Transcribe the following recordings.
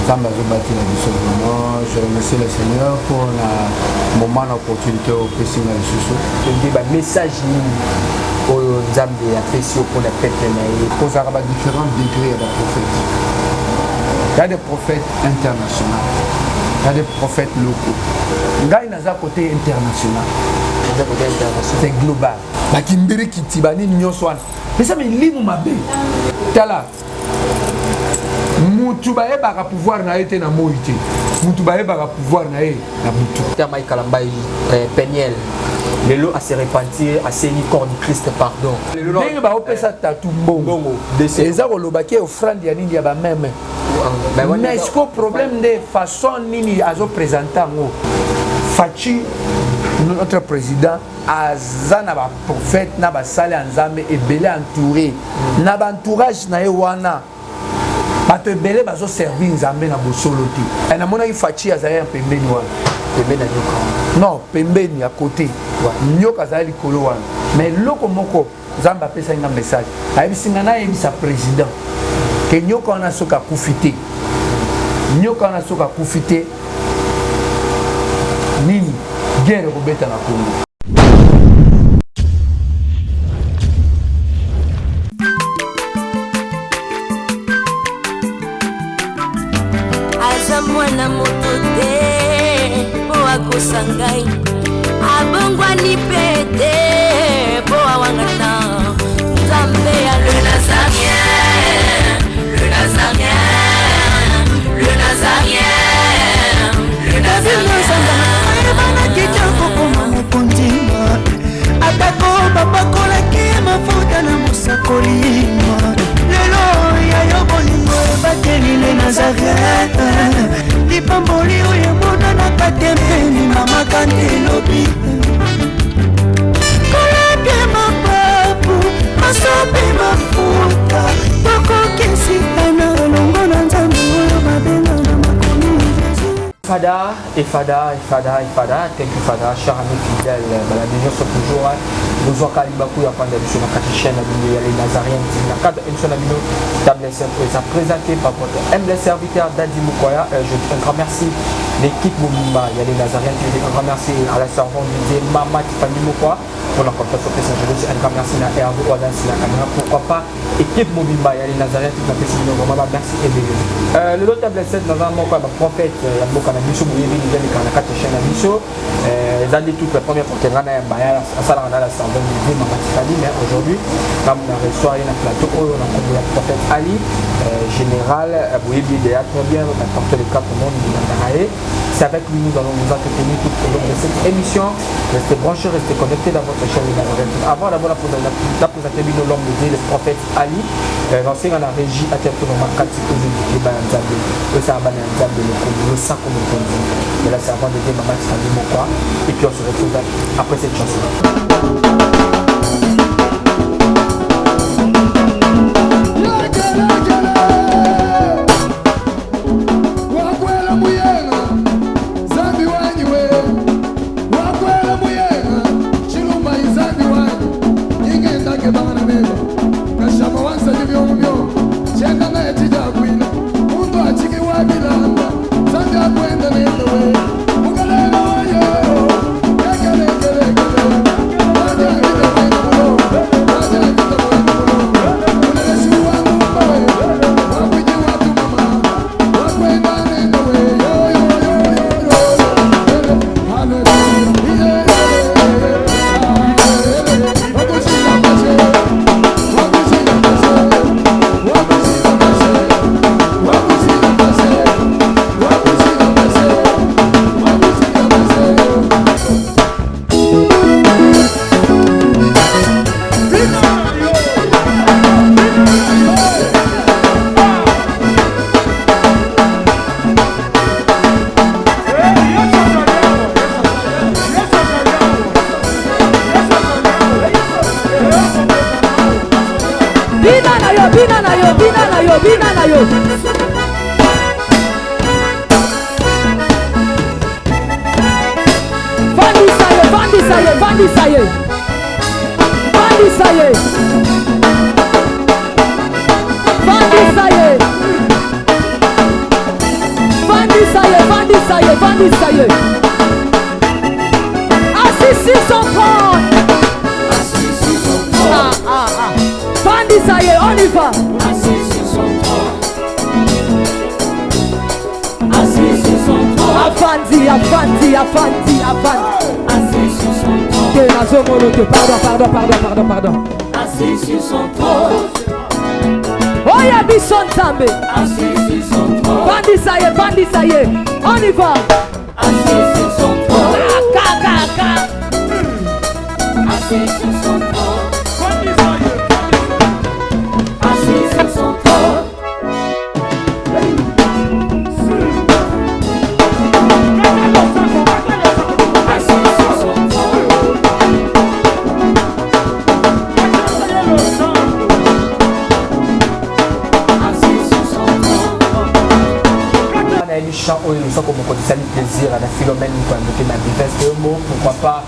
Nzambe azobatela biso vraiment. Je remercie le Seigneur pour na moment na opportunité opesi nga lisusu. Nde ba message nini oyo Nzambe apesi yo mpona peuple na ye? Kozalaka ba différents degrés ya ba prophètes. Il y a des prophètes internationaux, il y a des prophètes locaux. Ngai naza côté international. Naza côté international. C'est global. Bakimbirikiti banini nyonso wana eza milimo mabe. Tala mutu bayebaka pouvoir na ye te na moi te, mutu bayebaka pouvoir na ye na butu. Terme Mike Kalambay, Peniel lelo a se repentir, asengi corps du Christ pardon. Ndenge baopesa tatu mbongo eza koloba ke offrande ya nini ya bameme, mais siko problème nde façon nini azopresente yango. Fatshi notre président aza na baprophète na basali ya Nzambe ebele, entouré na baentourage na ye wana, bato ebele bazoservir Nzambe na bosolo te. Namonaki Fatshi azali ya pembeni wana. Pembeni ya nyoka? Non, pembeni ya côté nyoka azali likolo wana. Mais eloko moko Nzambe apesaki nga message, ayebisi nga nayebisa président ke nyoka wana soki akufi te, nyoka wana soki akufi te, nini, guerre ekobeta na Congo. Aza mwana moto te mpo akosa ngai, abongwani mpe te mpo awangana Nzambe ya le Nazarien, le Nazarien, le Nazarien, le Nazarien. Ayebanaki te kokoma mokonzi, atako bapakolaki mafuta na mosakoli. Lelo ya yo bolingo ebateli le Nazaret, lipamboli oyo emonanaka te mpeni mama kante elobi kolapie mapapu masopi mafuta tokokisitana elongo na Nzambe oyo babenga na makomi Jésus. Fada, et Fada, et Fada, et Fada, thank you Fada, cher ami fidèle, balandi nyonso toujours, bozwaka libaku ya kwanda biso na kati chaîne na bino ya les Nazaréens TV na cadre émission na bino Table Sainte oyo eza présenté par votre humble serviteur Dadi Mukwaya. Je dis un grand merci l'équipe mobimba ya les Nazaréens TV, un grand merci à la servante de Dieu Mama Tiffany Mukwa pour la confiance opesa. Je dis un grand merci na Hervé oyo aza na caméra, pourquoi pas équipe mobimba ya les Nazaréens TV, napesi bino vraiment ba merci ebele. Lelo Table 7 naza moko ya baprophète ya mboka na biso. Boyebi déjà lekaka na kati ya chaîne na biso, eza nde toute la première fois ke nga na yamba ya asalaka na la servante de Dieu Mama Tifani, mais aujourd'hui comme na reçoit ye na plateau oyo na kombo ya prophète Ali général. Boyebi déjà très bien, n'importe le cas pour monde bolandaka ye. C'est avec lui nous allons nous entretenir tout au long de cette émission. Restez branchés, restez connectés dans votre chaîne Nazareth. Avant d'abord la présenter bino l'homme de Dieu, le prophète Ali, nasenga na régie atia biso na makati ozoedike bana Nzambe osala bana ya Nzambe lokomo losako mokonzi de la servante de Dieu Mama Tifani Mokwa, et puis on se retrouve après cette chanson. Wakwela muyenga Zambi wanyi we, wakwela muyenga Chilumba izambi wanyi Ingendake bana beba Kashama wansa jibyomu byo Chenda na echijakwina Mundu achiki wabilanda Zambi akwenda nende we Mukalele wayo Kekele kele kele Zambi akita mwene mulo Zambi akita mwene mulo Muleleshi wangu we Wakwiji watu mama Wakwenda nende we Yo yo yo yo yo Hallelujah. Wakushila pashe Wakushila pashe Wakushila pashe Wakushila pashe Wakushila pashe Wakushila pashe. Bina na yo, bina na yo, bina na yo, bina na yo. Vandisa ye, vandisa ye, vandisa ye, vandisa ye, vandisa ye. Vandisa ye, vandisa ye. Assis sur son trône. Ah, ah, ah. Vandisa ye, on y va. Afandi, afandi, afandi, afandi. Te nazomona te. Pardon, pardon, pardon, pardon, pardon. Assis sur son trône. Oya biso Nzambe. Assis sur son trône. Vandisa ye, vandisa ye. On y va. Assis sur son trône. Ka, ka, ka. Assis sur son trône. Assis sur son trône. Assis sur son trône. Assis sur son trône. Nayebi chant oyo losako mokonzi esali plaisir na Philomène Mukwa Motema Divers Mo, pourquoi pas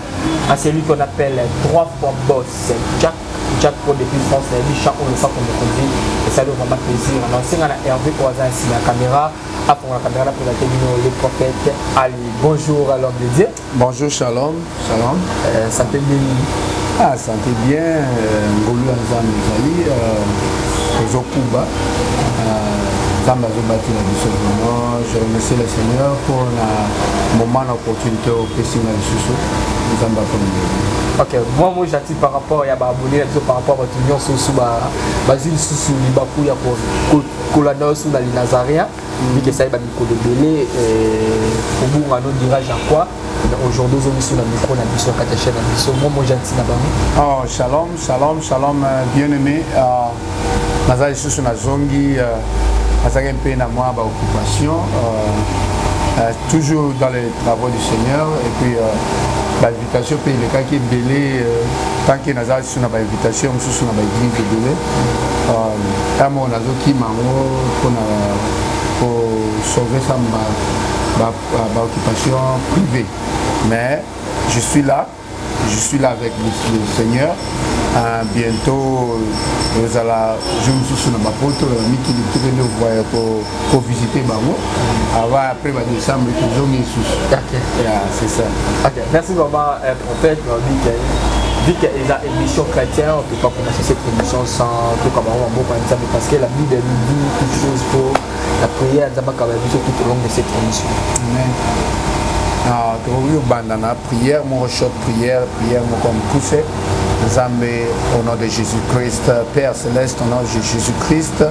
à celui qu'on appelle trois fois boss Jack Jack Pro depuis France. Nayebi chant oyo losako mokonzi esali vraiment plaisir na osenga na Hervé oyo aza na nsima ya caméra, afongola caméra na présenter bino le prophète Ali. Bonjour à l'homme de Dieu. Bonjour, shalom, shalom. Santé bien? Ah, santé bien, ngolu ya Nzambe ezali, tozokuba. Nzambe azobatela biso vraiment. Je remercie le Seigneur pour na moment na opportunité opesi nga lisusu. Nzambe apambola. Ok, moi, moi j'attire par rapport ya baabonné na biso, par rapport à bato nyonso osu bazwi lisusu libaku ya kolanda osu na Linazaria, vu que esali bamikolo ebele kobunga no dirage en quoi. Mais aujourd'hui ozomi su na micro na biso, na kati ya chaîne na biso, moi moi gentil na bango. Oh, shalom, shalom, shalom, bien aimé. Naza lisusu na zongi, nazalaki mpe na mwa baoccupation, toujours dans les travaux du Seigneur, et puis bainvitation mpe elekaki ebele, tant que naza lisusu na bainvitation mosusu na baeglise ebele, ntango nazokima yango mpona kosauve sa baoccupation privée, mais je suis là, je suis là avec le Seigneur. Bientôt ozala jour mosusu na bapoto ya mikili, tokende voya kovisite bango avant après badécembre tozongi lisusu. Yeah, c'est ça. Ok, merci vraiment, prophète. Vu que eza émission chrétien, on peut pas commencer cette émission sans tout comme on va parce que la Bible nous dit toute chose pour la prière, Nzambe akaba biso tout au long de cette émission. Amen. Ah, tokoki kobanda na prière moko, short prière, prière moko ya mokuse. Nzambe, au nom de Jésus-Christ, Père céleste, au nom de Jésus-Christ,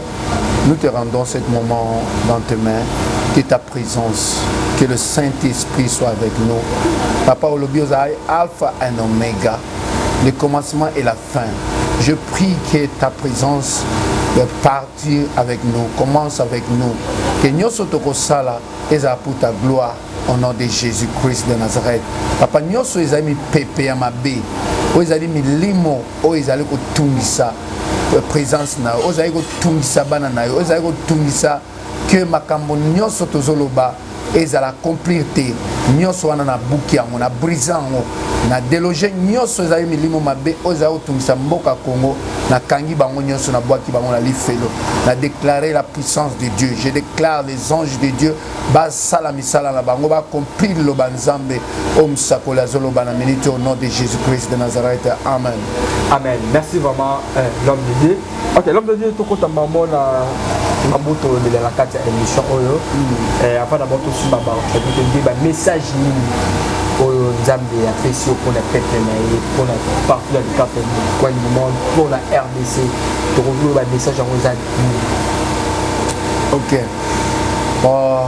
nous te rendons ce moment dans tes mains, que ta présence, que le Saint-Esprit soit avec nous. Papa, olobi ozali Alpha et Omega, le commencement et la fin. Je prie que ta présence partir avec nous, commence avec nous. Que nyonso tokosala ezala pour ta gloire, au nom de Jésus-Christ de Nazareth. Papa, nyonso ezali mipepe ya mabe, oyo ezali milimo oyo ezali kotungisa présence na yo, oyo ezali kotungisa bana na yo, oyo ezali kotungisa ke makambo nyonso tozoloba ezala accomplir te, nyonso wana na buki yango, na brise yango, na déloge nyonso ezali milimo mabe oyo ezali kotungisa mboka Congo. Nakangi bango nyonso, nabwaki bango na lifelo. Na déclarer la puissance de Dieu, je déclare les anges de Dieu basala misala na bango, baaccomplir liloba Nzambe oyo mosakoli azoloba na minute, au nom de Jésus Christ de Nazareth, amen. Amen. Merci vraiment, l'homme de Dieu. Ok, l'homme de Dieu, tokota mamo na mambo tolobela na kati ya émission oyo. Avant d'abord tosimba bacontributeur, bamessage nini oyo Nzambe apesi yo mpona peuple na ye, mpona partout dans les quatre coins du monde, mpona RDC? Tokoki oyo bamessage yango eza nini? Ok. Bon,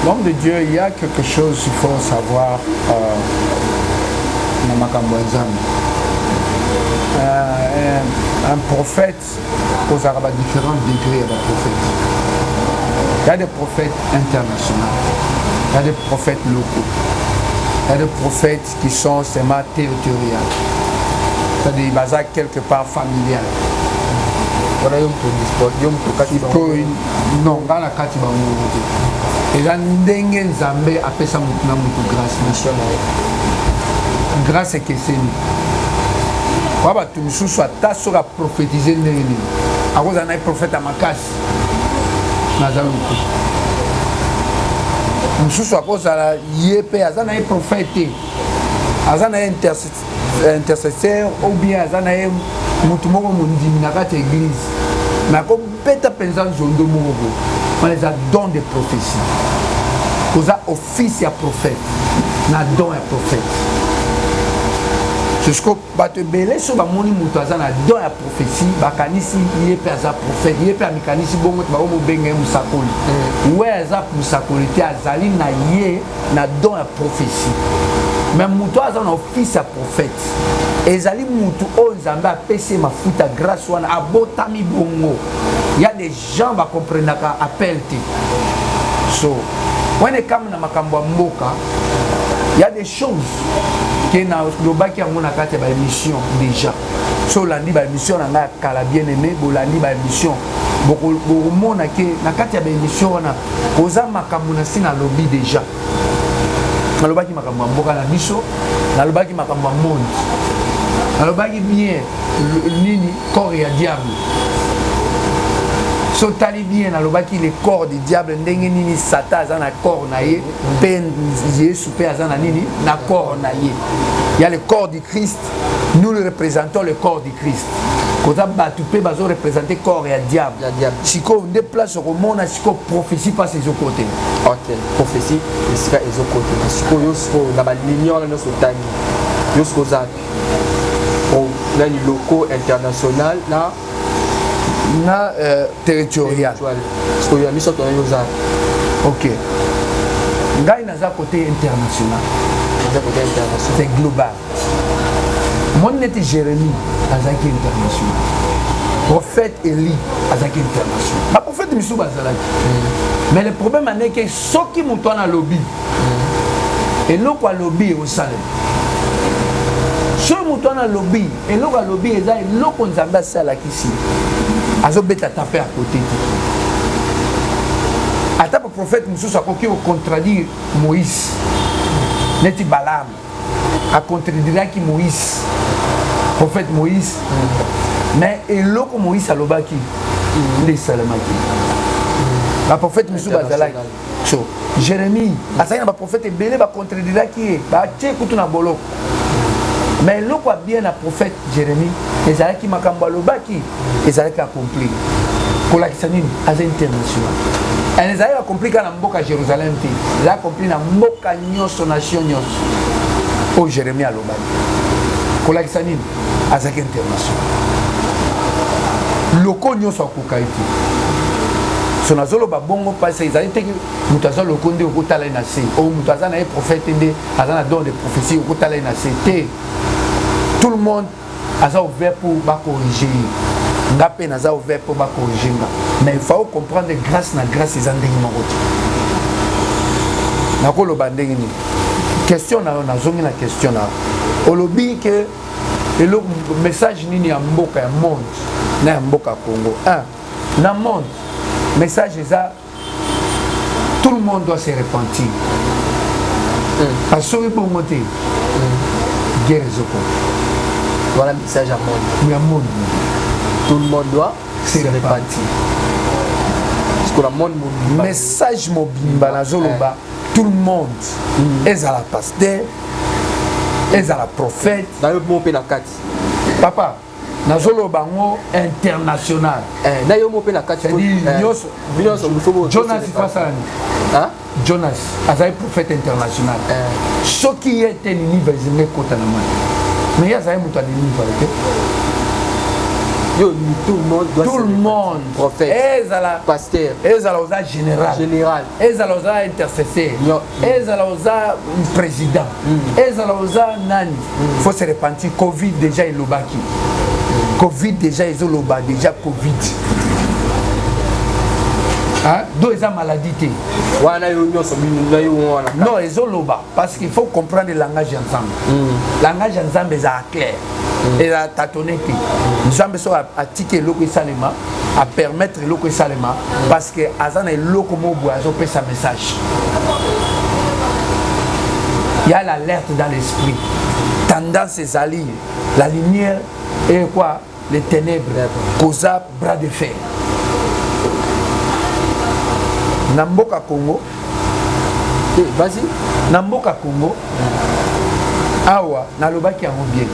l'homme de Dieu, il y a quelque chose qu'il faut savoir na makambo ya Nzambe. Un prophète, ozalaka ba différents degrés ya baprophète. Il y a des prophètes internationaux, il y a des prophètes locaux, il y a des prophètes qui sont seulement territoriaux, c'est-à-dire baza quelque part familial. Wana yo moto yo moto kati bango? Non, ngai na kati bango te. Eza ndenge Nzambe apesa motu na motu grâce. Mission na ye. Grâce ekeseni. Wa bato mosusu, ata soki aprofetize ndenge nini, akozala na ye prophète ya makasi, naza loku. Mosusu akozala ye mpe aza na ye prophète te, aza na ye intercesseur ou bien aza na ye motu moko mondimi na kati ya église, mais akobeta mpenza nzondo moko boye. Wana eza don de prophétie. Koza office ya prophète na don ya prophète. Sikoyo bato ebele so bamoni moto aza na don ya prophétie, bakanisi ye mpe aza prophète, ye mpe amikanisi bongo te, bakomobenga ye mosakoli. We aza mosakoli te, azali na ye na don ya prophétie. Mais moto aza na office ya prophète ezali motu oyo Nzambe apesi ye mafuta, grâce wana, abotami bongo. Ya des gens bakomprenaka appel te. So wana ekami na makambo ya mboka, ya des choses ke nalobaki yango na kati ya baémission déjà. So olandi baémission na ngai ya kala, bien aimé, bolandi baémission, bokomona ke na kati ya baémission wana koza makambo na si nalobi déjà. Nalobaki makambo ya mboka na biso, nalobaki makambo ya monde, nalobaki bien nini corps ya diable. So tali bien, nalobaki le corps du diable, ndenge nini Satan aza na corps na ye, mpe Yesu mpe aza na nini, na corps na ye. Ya le corps du Christ, nous le représentons, le corps du Christ. Koza bato mpe bazoreprésente corps ya diable. Sikoyo nde place okomona sikoyo prophétie mpasi ezokotela. Ok, prophétie esika ezokotela sikoyo. Sikoyo na baligne wana nyonso otangi, yo sikoyo oza nani? Locaux, international na na territorial. Sikoyo ya misato na yo oza? Ok, ngai naza côté international. Oza côté international. C'est global. Moni neti Jérémie azalaki international, prophète Eli azalaki international, baprophète misusu bazalaki. Mais le problème aneke, soki moto wana alobi eloko, alobi ekosalema. Soki moto wana alobi eloko, alobi eza eloko Nzambe asalakisi, azobeta ata mpe akote te. Ata baprophète mosusu akoki kocontredire Moïse, neti Balaam acontrediraki Moïse, prophète Moïse, mais eloko Moïse alobaki nde esalemaki. Baprophète mosusu bazalaki. So Jérémie azalaki na baprophète ebele bacontrediraki ye, batie kutu na boloko, mais eloko ya bien na prophète Jérémie ezalaki makambo alobaki ezalaki accompli. Kolakisa nini? Aza international. Ezalaki accompli kaka na mboka Jérusalem te, ezalaki accompli na mboka nyonso, nation nyonso oyo Jérémie alobaki. Kolakisa nini? Azalaki international. Loko nyonso akoka ye te. So nazoloba bongo mpasi ezali te moto aza loko nde okotala ye na se, oyo moto aza na ye prophète nde aza na don de prophétie okotala ye na se te. Tout le monde aza ouvert pour bacorrige ye. Nga mpe naza ouvert mpo bacorrige nga, mais il faut comprendre grâce na grâce eza ndenge moko te. Nakoloba ndenge nini? Question na yo, nazongi na question na yo. Olobi ke eloko message nini ya mboka, ya monde na ya mboka Congo. Un, na monde message eza: tout le monde doit se repentir. Parce soki bongo te, guerre ezokota. Voilà message ya monde. Ya monde. Tout le monde doit se repentir. Sikola monde mobimba. Message mobimba nazoloba, tout le monde, ezala pasteur, ezala prophète. Na yo mo mpe na kati. Papa, nazoloba yango international. Na yo mo mpe na kati. Nyonso. Jonas fasala nini? Jonas azali prophète international. Soki ye te, Ninive ezinga ekota na mai, mais ye azali moto ya Ninive te. Yo, tout le monde doit tout le monde. Prophète. Ezala pasteur. Ezala oza général. Général. Ezala oza intercesseur, ezala oza président, ezala oza nani, faut se repentir. Covid déjà elobaki, Covid déjà ezoloba déjà. Covid do eza maladie te. Wana yo nyonso na yo wana. Non, ezoloba parce qu'il faut comprendre le langage ya Nzambe. Langage ya Nzambe ezala clair, ezala tâtonner te. Nzambe so atiki eloko esalema, apermettre eloko esalema parce que aza na eloko moko boye azopesa message. Ya l'alerte dans l'esprit, tendance ezali la lumière et quoi, les ténèbres, koza bras de fer. Na mboka Congo, Eh, vas-y. Na mboka Congo awa nalobaki yango bien.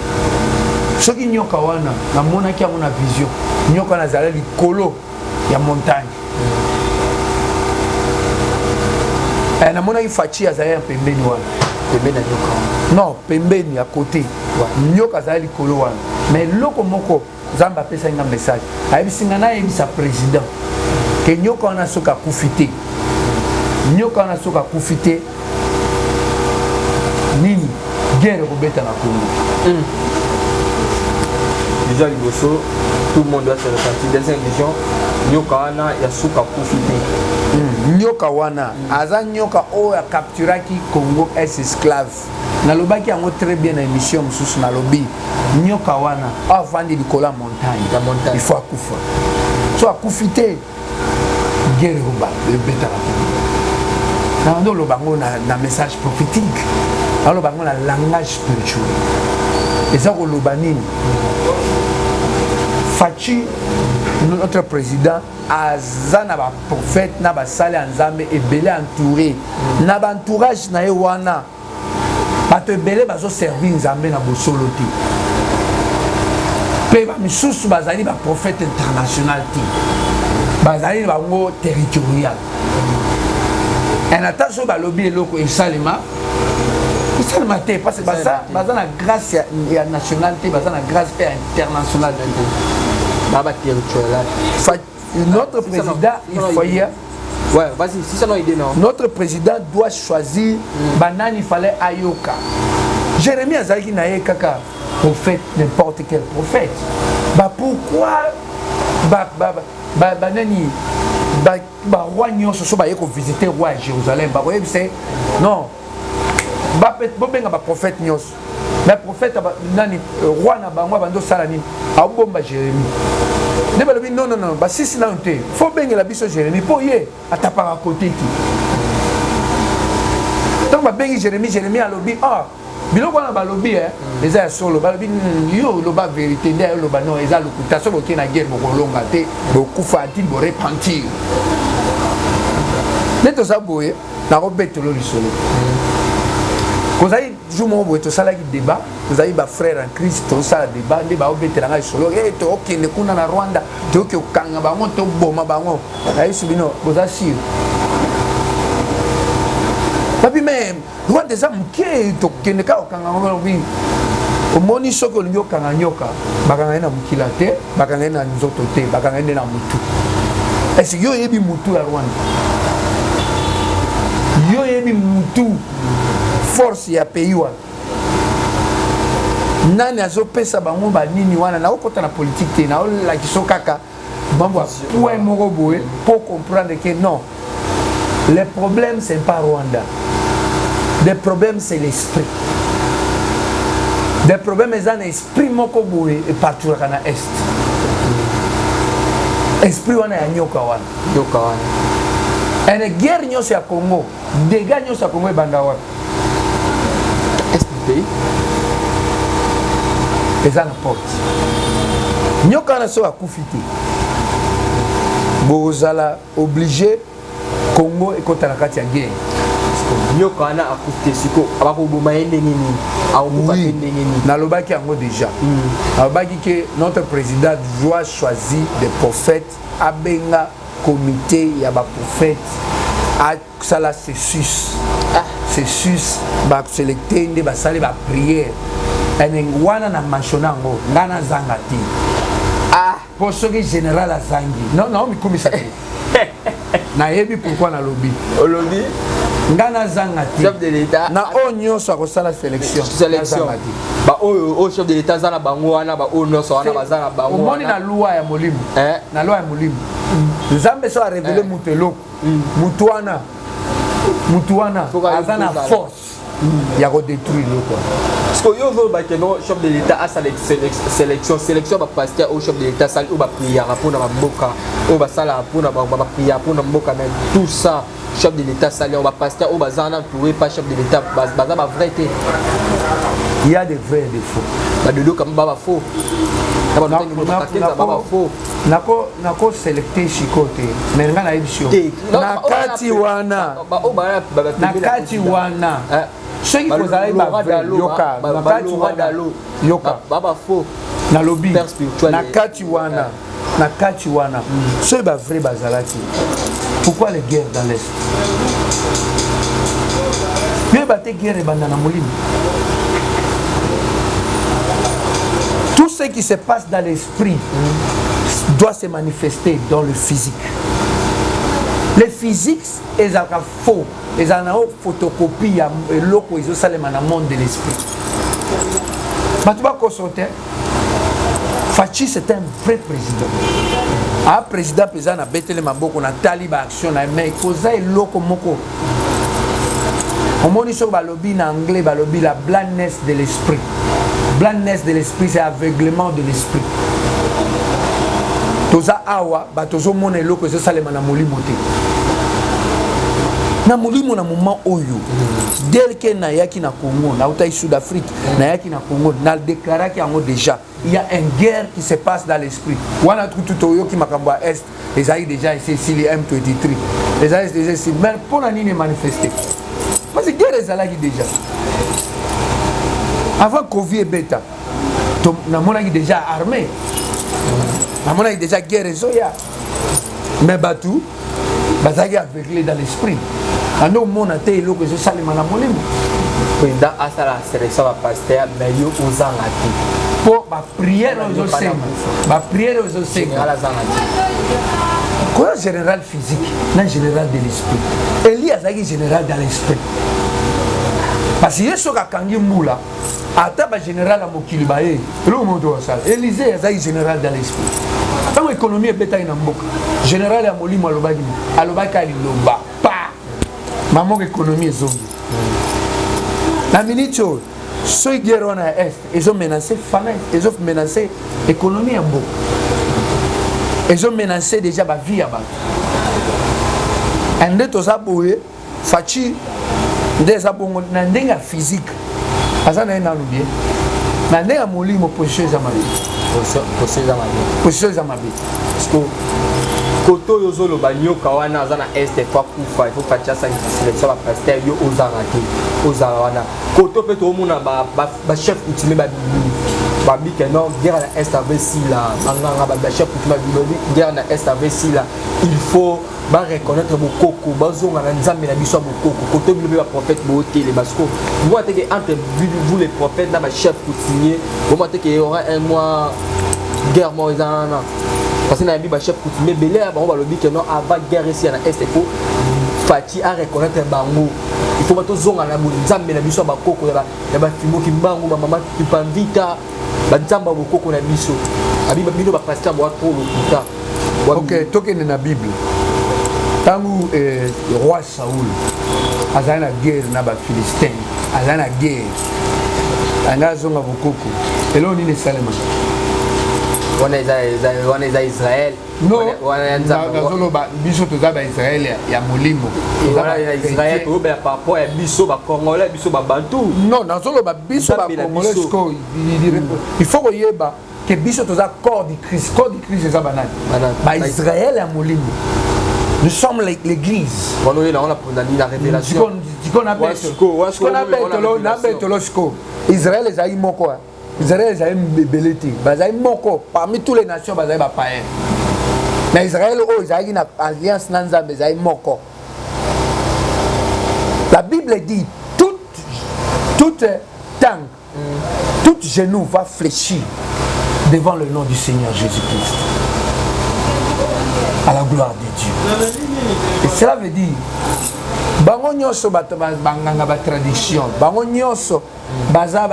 Soki nyoka wana namonaki yango na vision, nyoka wana azala likolo ya montagne. Eh, namonaki Fatshi azali ya pembeni wana. Pembeni ya nyoka wana. Non, pembeni ya côté. Ouais. Nyoka azali likolo wana. Mais eloko moko Nzambe apesaki nga message, ayebisi nga nayebisa président ke nyoka wana soki akufi te, nyoka wana soki akufi te, nini guerre ekobeta na Congo. Déjà liboso, tout le monde doit se ressentir. Deuxième vision, nyoka wana ya suka akufi te. Nyoka wana aza nyoka oyo acapturaki Congo es esclave. Nalobaki yango très bien na émission mosusu, nalobi nyoka wana oyo avandi likolo ya montagne, Ya montagne. il faut akufa. So akufi te, guerre ekoba ebeta na Congo. Nabandi oloba yango na message prophétique, naloba yango na langage spirituel. Eza koloba nini? Fatshi, notre président, aza na ba prophète na basali ya Nzambe ebele entouré na ba entourage na ye wana. Bato ebele bazoservir Nzambe na bosolo te, mpe bamisusu bazali ba prophète international te, bazali bango territorial. En ata soki balobi eloko esalema, esalema te, parce que baza na grâce ya national te, baza na grâce mpe ya international te. Ba ba territorial. Notre Si ça président, n'a- il faut y Ouais, vas-y, si ça n'a idée, non. Notre président doit choisir banani fallait ayoka. Jérémie azalaki na ye kaka prophète, n'importe quel prophète. Ba pourquoi ba ba ba ba nani ba ba roi nyonso so baye ko visiter roi ya Jérusalem, ba koyebisa ye, non. Ba pe bobenga ba prophète nyonso. Mais prophète ba, nani roi na bango abandi osala nini? Aobomba Jérémie. Nde balobi non, non, non, basisi nanu te. Faut bengela biso Jérémie po ye atapaka côté te. Ntango babengi Jérémie, Jérémie alobi, ah, biloko wana balobi, eh, eza ya solo. Balobi, yo oloba vérité, nde oloba non, eza lokuta. Soki bokei na guerre, bokolonga te, bokufa ati borepentir. Nde toza boye, nakobetelo lisolo. Kozali jour moko boye tosalaki débat, tozali ba frère en Christ, tozosala débat, nde baobetela ngai lisolo, eh, tokende kuna na Rwanda, toyoki kokanga bango, toboma bango. Nayebisi bino, boza sûr? Babi, mais Rwanda eza moke, tokende kaka kokanga bango. Balobi, omoni, soki olingi okanga nyoka, bakanga ye na mokila te, bakanga ye na nzoto te, bakanga ye nde na mutu. Est-ce yo oyebi mutu ya Rwanda? Yo oyebi mutu force ya pays wana? Nani azopesa bango banini wana? Naokota na politique te, naolakisa kaka bango point moko boye pour comprendre que non, le problème c'est pas Rwanda, le problème c'est l'esprit. Le problème eza na esprit moko boye eparturaka na est, esprit wana ya nyoka wana. Nyoka wana. Ene guerre nyonso ya Congo, dégâts nyonso ya Congo ebanda wapi? Est du pays. Eza na porte. Nyoka wana soki akufi te, bozala obligé Congo ekota na kati ya guerre. Nyoka wana akufi te, siko bakoboma ye ndenge nini? Akokufa te ndenge nini? Nalobaki yango déjà. Nalobaki ke notre président doit choisir des prophètes, abenga comité ya baprophète, asala cessus. Cessus, baselecte nde basali baprière ene wana na mentionne yango, ngai nazanga te. Mpo soki général azangi, non, naomikumisa te, nayebi pourquoi nalobi. Olobi. Ngai nazanga te. Chef de l'État. Na oyo nyonso akosala sélection. Sélection. Nazanga te. Baoyo oyo chef de l'État aza na bango wana, baoyo nyonso wana baza na bango Omoni, wana. na loi ya molimo, Eh. na loi ya molimo, Nzambe so arévéler moto eloko, mutu wana Faut ka aza na kozala. force ya kodétruire eloko wana. Parce que yo ozoloba ke non, chef de l'État asala sélection ya bapasteur oyo chef de l'État asali, oyo bapriaka mpona bamboka, oyo basalaka mpona baprière mpona mboka. Mais tout ça, chef de l'État asali yango, bapasteur oyo baza wana entouré par chef de l'État baza bavrai te. Il y a des vrais et des faux. Badodo kama ba bafaux. Na bato ntangi bakakenza ba bafaux. Nako selecte sikoyo te, mais ngai nayebisi yo na kati wana, na kati wana soki kozalaki bavrai, yoka, na kati wana, yoka, nalobi na kati wana, na kati wana soki bavrai bazalaki, pourquoi les guerres dans l'Est? Yoyeba te, guerre ebanda na molimo. Tout ce qui se passe dans l'esprit doit se manifester dans le physique. Le physique ezalaka faux, ezala na oyo photocopie ya eloko ezosalema na monde de l'esprit. Bato bakoso te. Fatshi, c'est un vrai président, a président mpenza. Nabetele maboko, natali baaction na ye, mais koza eloko moko omoni soki balobi na anglais, balobi la blindness de l'esprit. Blindness de l'esprit, c'est aveuglement de l'esprit. Toza awa, bato ozomona eloko ezosalema na molimo te, na molimo. Na moment oyo, dès que nayaki na Congo, nautaki Sud Afrique, nayaki na Congo, nadéclaraki yango déjà: il y a une guerre qui se passe dans l'esprit. Wana kutu toyoki makambo ya Est ezalaki déjà esi esili, M23 ezalaki déjà esili. Mais mpo na nini emanifeste? Parce que guerre ezalaki déjà avant Covid ebeta. Namonaki déjà armée, namonaki déjà guerre ezoya, mais bato bazalaki aveuglé dans l'esprit, ande omona te eloko ezosalema na molimo. Président asala sélection bapasteur, mais yo ozanga te. Mpo baprière ozosenga, baprière ozosenga. Général azanga te. Koya général physique na général de l'esprit. Eli azalaki général dans l'esprit, parce que ye soki akangi mbula, ata bagénéral ya mokili baye, eloko moko tokosala. Élysée azalaki général dans l'esprit. Ntango économie ebetaki na mboka, général ya molimo alobaki nini? Alobaki aliloba pa mamoko, économie ezongi. Na miniti oyo, soki guerre wana ya Est ezomenace fana, ezomenace économie ya mboka, ezomenace déjà bavie ya bato. Nde toza boye, Fatshi nde eza bongo. Na ndenge ya physique aza na ye nanu bien, na ndenge ya molimo position eza mabe. Position eza mabe. Position eza mabe. Parce que koto oyo ozoloba, nyoka wana aza na Est, faut akufa, il faut Fatshi asangisa sélection bapasteur, yo ozanga te, ozala wana. Koto mpe toomona bachef coutumier babimi, babike non, guerre na Est ave sila. Banganga, bachef coutumier babimi, guerre na Est ave sila, il faut bareconnaître bokoko, bazonga na Nzambe na biso ya bokoko. Koto bino mpe baprophète bootele, parce que bomona te ke entre vous les prophètes na bachef coutumier, bomona te ke y aura un mois guerre moko eza wana? Parce que nayebi bachef coutumier ebele ya bango balobi ke non, avant guerre esi ya na Est, il faut Fatshi a reconnaître bango, il faut batozonga na Nzambe na biso ya bakoko, ya bafimoki mbangu, bamama Pamvita, banzambe ya bokoko na biso. Abi bino bapasteur boa trop lokuta. Ok, tokende na Bible. Ntango roi Saul azali na guerre na bafilistin, azali na guerre, anga azonga bokoko, eloko nini esalemaka? Wana eza Israel. Non, nazoloba biso toza baisraele ya molimo. Israel toyobela par rapport ya biso bacongolais, biso babantu. Non, nazoloba biso bacongolais. Sikoyo il faut koyeba ke biso toza corps du Christ. Corps du Christ eza banani? Baisraele ya molimo. Nous sommes l'église. Na révélation. Nabetolo sikoyo, Israel ezali moko, Israel ezali ebele te, bazali moko parmi tous les nations, bazali bapayen. Na Israel oyo ezalaki na alliance na Nzambe ezali moko. La Bible dit: toute langue, tout genou va fléchir devant le nom du Seigneur Jésus-Christ, à la gloire de Dieu. Et cela veut dire bango nyonso bato banganga batradition, bango nyonso baza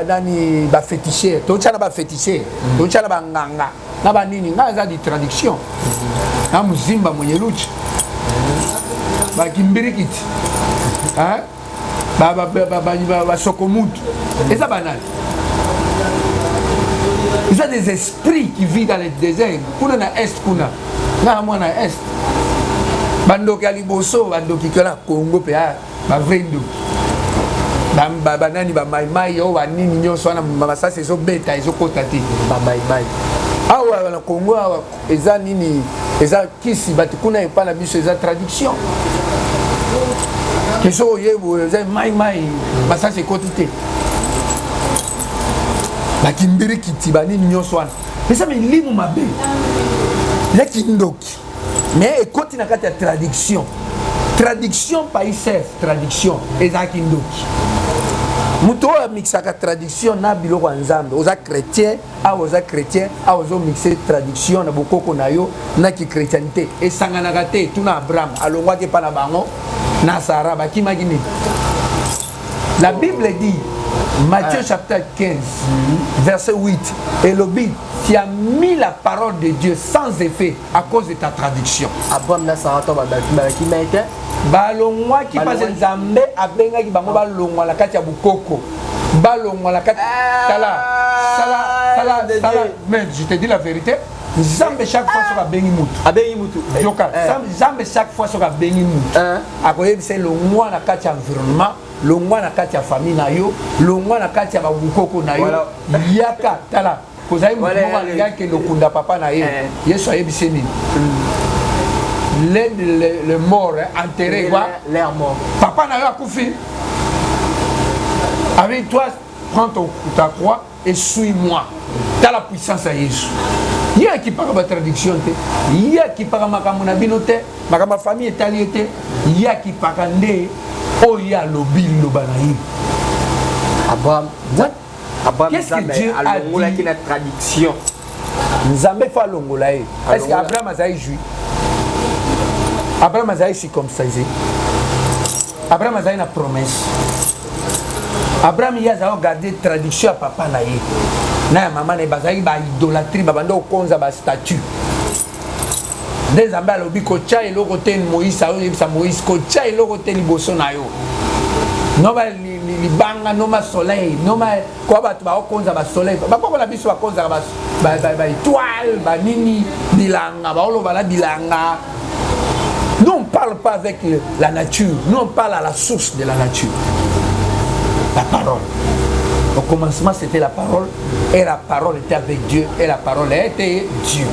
nani, baféticheur. Totya na baféticheur, totya na banganga na banini. Ngai aza di traduction na mozimba mwenye luchi, bakimbirikiti, basokomutu, eza banani? Eza des esprits qui vit dans le désert kuna na Est. Kuna ngai na mwana ya Est, bandoki ya liboso, bandoki kala Congo mpe, bavrai ndoki. Banani bamaimai oyo banini nyonso wana, masasi ezobeta ezokota te. Bamaimai. Awa na Congo awa eza nini? Eza kisi. Bato kuna epa na biso eza traduction ke soki oye boye eza mai mai, masasi ekoti te. Bakimbirikiti banini nyonso wana eza milimu mabe, eza kindoki, mais ekoti na kati ya traduction. Traduction paisef, traduction ezalaki ndoki. Moto oyo amixaka traduction na biloko ya Nzambe, oza chrétien awa, oza chrétien awa, ozomixe traduction na bokoko na yo na kichrétianité, esanganaka te. Tuna Abraham, alongwaki epa na bango na Sara, bakimaki nini? La Bible dit, Matthieu chapitre 15 verset 8, elobi: tu as mis la parole de Dieu sans effet à cause de ta traduction. Abraham na Sara to bakima ete. Balongwaki parce Nzambe abengaki bango balongwa na kati ya bokoko, balongwa na kati. Tala, sala, sala, sala. Mais je te dis la vérité, Nzambe chaque fois soki abengi mutu, abengi mutu, yoka, Nzambe chaque fois soki abengi mutu, akoyebisa ye: longwa na kati ya environnement, longwa na kati ya famille na yo, longwa na kati ya babukoko na yo, yaka. Tala, kozali motu moko alingaki kende okunda papa na ye. Yesu ayebisi nini? L'aide le mort enterré quoi? L'air mort. Papa na yo akufi avec toi, prends ta croix et suis-moi. Tala puissance ya Yesu. Ye akipaka batraduction te, ye akipaka makambo na bino te, makambo ya famille etali ye te. Ye akipaka nde oyo ye alobi, liloba na ye. Abraham. Abraham, Qu'est-ce que Nzambe Dieu a alongolaki dit? na traduction. Nzambe fo alongola ye. Est ce que Abraham azali juif? Abraham azali circoncisé? Abraham azali na promesse? Abraham ye azali kogarde traduction ya papa na ye na ya mama na ye. Bazalaki baidolâtrie, babanda kokonza bastatue. Nde Nzambe alobi kotya eloko te. Moïse aoyebisa Moïse kotya eloko te liboso na yo, noma libanga, noma soleil, noma kwa. Bato baokonza basoleil, bakoko na biso bakonzaka baétoile, banini, bilanga, baoloba na bilanga. Nous, on ne parle pas avec la nature, nous, on parle à la source de la nature, la parole. Au commencement, c'était la parole, et la parole était avec Dieu, et la parole était Dieu.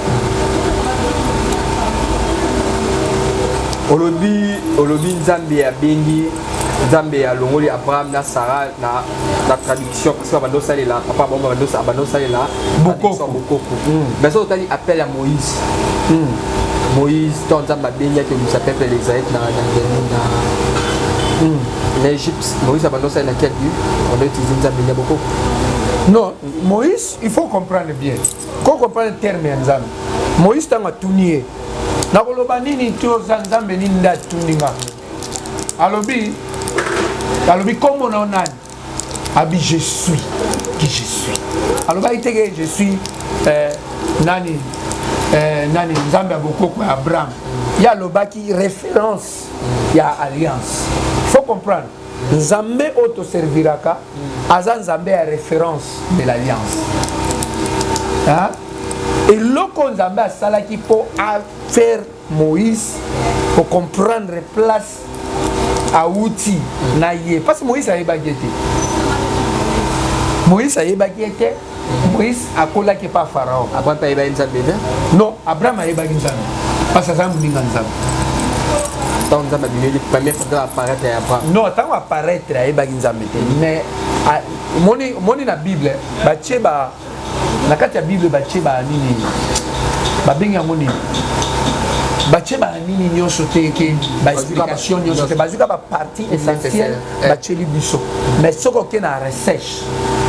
Olobi Nzambe abengi, Nzambe alongoli Abraham na Sara na traduction parce que babanda osalela papa bango, babanda osalela Bokoko. Bokoko. Mais soki otali appel ya Moïse, Moïse to Nzambe abengi akebimisa peuple ya Israël na Égypte, Moïse abanda osalela quel but? Abanda utiliser Nzambe ya bokoko? Non, Moïse, il faut comprendre bien. Faut comprendre terme ya Nzambe. Moïse, ntango atuni ye, nakoloba nini toza Nzambe nini nde atuni nga, alobi kombo na yo nani? Abi: je suis qui je suis. Alobaki te ke je suis nani, nani, Nzambe ya bokoko ya Abraham. Ye alobaki référence ya alliance. Faut comprendre, Nzambe oyo toserviraka aza Nzambe ya référence de l'alliance. Hein? Eloko Nzambe asalaki mpo afaire Moïse kocomprendre place awuti na ye, parce que Moïse ayebaki ete, Moïse ayebaki ete Moïse akolaki epa Pharaon. Abraham mpe ayebaki Nzambe te? Non, Abraham ayebaki Nzambe parce que aza moninga Nzambe. Ntango Nzambe abimeli première fois, ntango apparaître ya Abraham? Non, ntango apparaître ayebaki Nzambe te, mais moni na Bible batie ba na kati ya Bible batie ba nini, babengi yango nini, batie banini nyonso te ke baexplication nyonso te, bazwika bapartie essentielle batieli biso. Mais soki oke na recherche,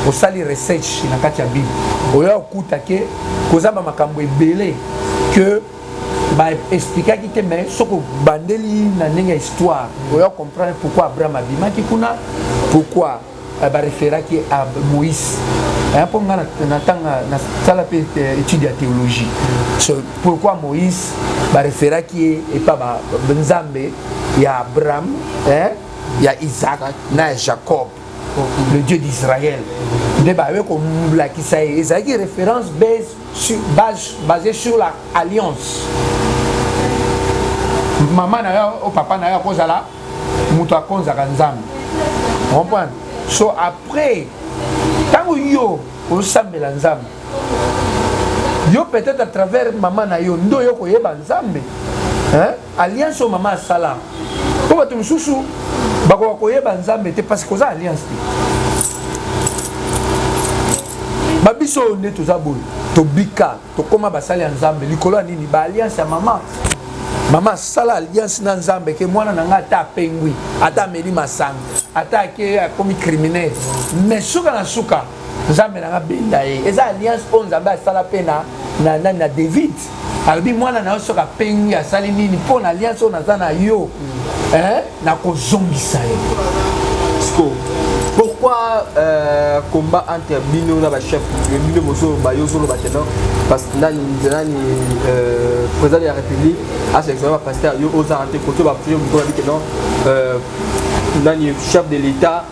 osali recherche na kati ya Bible, oya okuta ke koza bamakambo ebele que baexplikaki te. Mais soki obandeli na ndenge ya histoire, oya comprendre pourquoi Abraham abimaki kuna, pourquoi baréféraki à Moïse. Mpo nga natanga, nasala mpe étude ya théologie. So, pourquoi Moïse baréféraki ye epa Nzambe ya Abraham, hein, ya Isaac na ya Jacob, le Dieu d'Israël? Nde baye kolakisa ye ezalaki référence base sur, base, basée sur la alliance. Mama na yo o papa na yo akozala moto akonzaka Nzambe, comprendre? So après ntango yo osambela Nzambe, yo peut-être à travers mama na yo nde oyo koyeba Nzambe, hein? Alliance oyo mama asala, mpo bato mosusu bakoka koyeba Nzambe te parce que oza alliance te. Babiso oyo nde toza boye, tobika, tokóma basali ya Nzambe likolo ya nini? Baalliance ya mama. Mama asala alliance na Nzambe ke mwana na ngai, ata apengwi, ata ameli masanga, ata ake akomi criminel, mais suka na suka Nzambe na nga benda ye. Eza alliance oyo Nzambe asala mpe na David. Alobi mwana na yo soki apengwi, asali nini, mpo na alliance oyo naza na yo, eh, nakozongisa ye. Siko pourquoi combat entre bino na bachef bino? Bozoloba, yo ozoloba te non, parce que nani, président de la République asélectionne bapasteur, yo ozala te. Koto bafuye moto babi ke non, nani, chef de l'État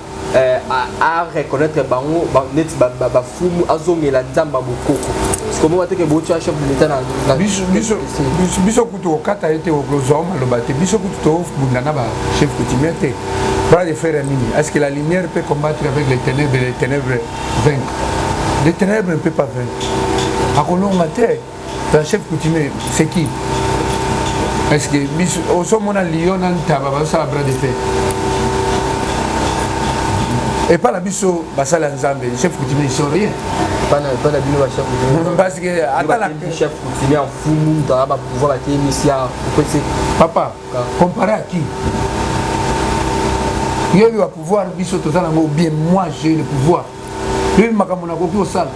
à reconnaître bango neti bafumu, azongela Nzambe ya bokoko. Sikomo bateke botia chef de l'État na Biso kutu kokata ye te, kozwa maloba te. Biso kutu tobunda na bachef coutumier te. Bras de fer ya nini? Est ce que la lumière peut combattre avec les ténèbres, les ténèbres vaincre? Les ténèbres ne peut pas vaincre, akolonga te. Un chef coutumier, c'est qui? Est ce que biso ozomona lion na ntaba bazosala bras de fer epa na biso? Basala ya Nzambe, chef coutumier, ils sont rien. Pana bino bachef? Parce que ata na chef coutumier en fumu, moto aza bapouvoir, batelemisi ya opesi. Papa, comparé à qui? Yebi bapouvoir biso toza nango bien. Moi, j'ai le pouvoir. Yebi makambo nakoki kosala.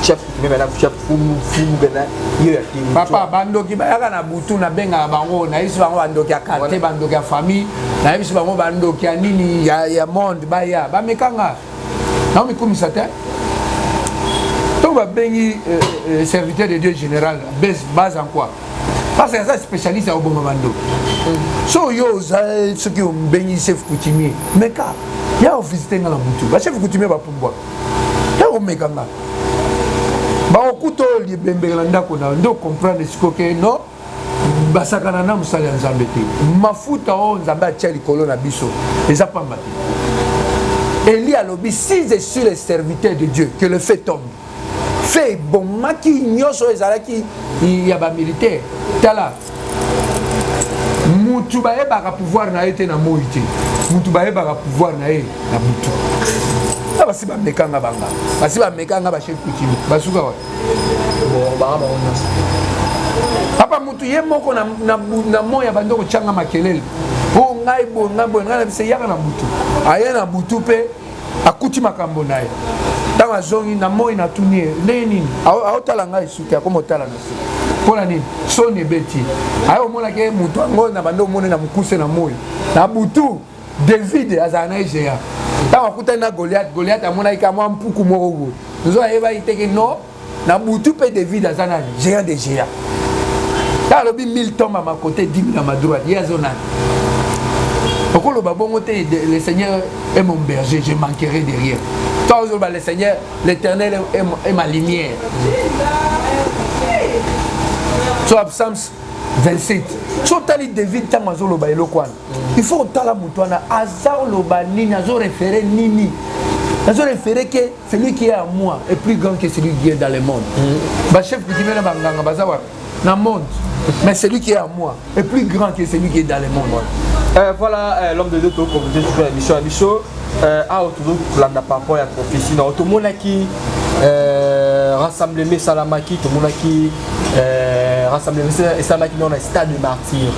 Chef coutumier bana, chef fumu, fumu bena yo ya temi. Papa, bandoki bayaka na butu, nabengaka bango, nayebisi bango bandoki ya quartier, bandoki ya famille, nayebisi bango bandoki ya nini, ya monde, baya bamekanga. Naomikumisa te. Ntongo babengi serviteur de Dieu général, base en quoi? Parce que aza spécialiste ya koboma bandoki. So yo oza, soki obengi chef coutumier, meka ya ovisite nga na butu. Bachef coutumier bapumbwaka, ya komeka nga, bakokuta oyo libembeka na ndako na yo. Nde ocomprendre sikoyo ke non, basakana na mosali ya Nzambe te. Mafuta oyo Nzambe atia likolo na biso eza pamba te. Eli alobi: "Si je suis le serviteur de Dieu, que le feu tombe." Feu ebomaki nyonso oyo ezalaki ya bamilitaire. Tala, mutu bayebaka pouvoir na ye te na moi te, mutu bayebaka pouvoir na ye na butu. Na basi bamekanga, banga basi bamekanga, bachef coutumier basuka wapi? Baka bango nyonso. Papa, mutu ye moko na moi ya bandi kotyanga makelele o ngai boye, ngai boye, ngai na biso. Eyaka na butu, aye na butu mpe akuti makambo na ye. Ntango azongi na moi, natuni ye ndenge nini aotala ngai suki, akoma otala na suki mpo na nini? Soni ebeti aye, omonaki ye motu yango na bandi omoni na mokuse na moi. Na butu, David azala na ye géant. Ntango akutani na Goliath, Goliath amonaki ka mwa mpuku moko boye. Nzo ayebaki te ke non, na butu mpe David aza nani? Géant de géant. Ntango alobi 1000 tombent à ma côté, 10 000 à ma droite, ye azo nani? Okoloba bongo te: "Le Seigneur est mon berger, je manquerai de rien." Toi ozoloba: "Le Seigneur, l'Éternel est ma lumière." So Psalms 27, so otali David ntango azoloba eloko wana, il faut otala moto wana aza oloba nini, azoréférer nini. Azoréférer que celui qui est à moi est plus grand que celui qui est dans le monde. Bachef coutumier na banganga baza wapi na monde? Mais celui qui est à moi est plus grand que celui qui est dans le monde. Voilà, l'homme de Dieu, tokokomite toujours ya biso ya biso awa tozokolanda par rapport ya prophétie na tomonaki rassemblement esalamaki. Tomonaki rassemblement esalamaki nao na stade de Martyr.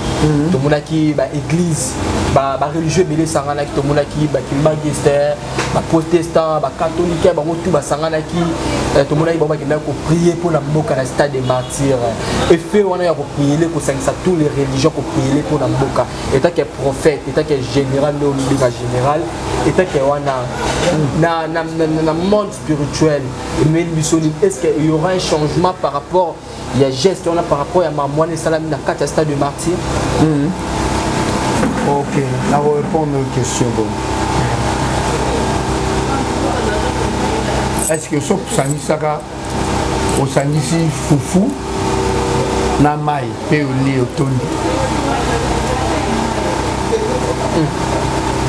Tomonaki baéglise, bareligieux ebele esanganaki. Tomonaki bakimbanguiste, baprotestant, bacatholique, bango tu basanganaki. Tomonaki bango bakendaki koprier mpona mboka na stade de Martyr. Effet wana ya koprier, kosangisa tous les religions, koprier mpona mboka, etake prophète, etake général, nde olobenga général, etake wana na monde spirituel, emeli biso nini? Est ce que il y aura un changement par rapport ya geste wana, par rapport ya mambo wana esalami na kati ya stade de Martyr? Ok, nakorépondre question. Bon, est ce que soki osangisaka, osangisi fufu na mai mpe olie, otondi?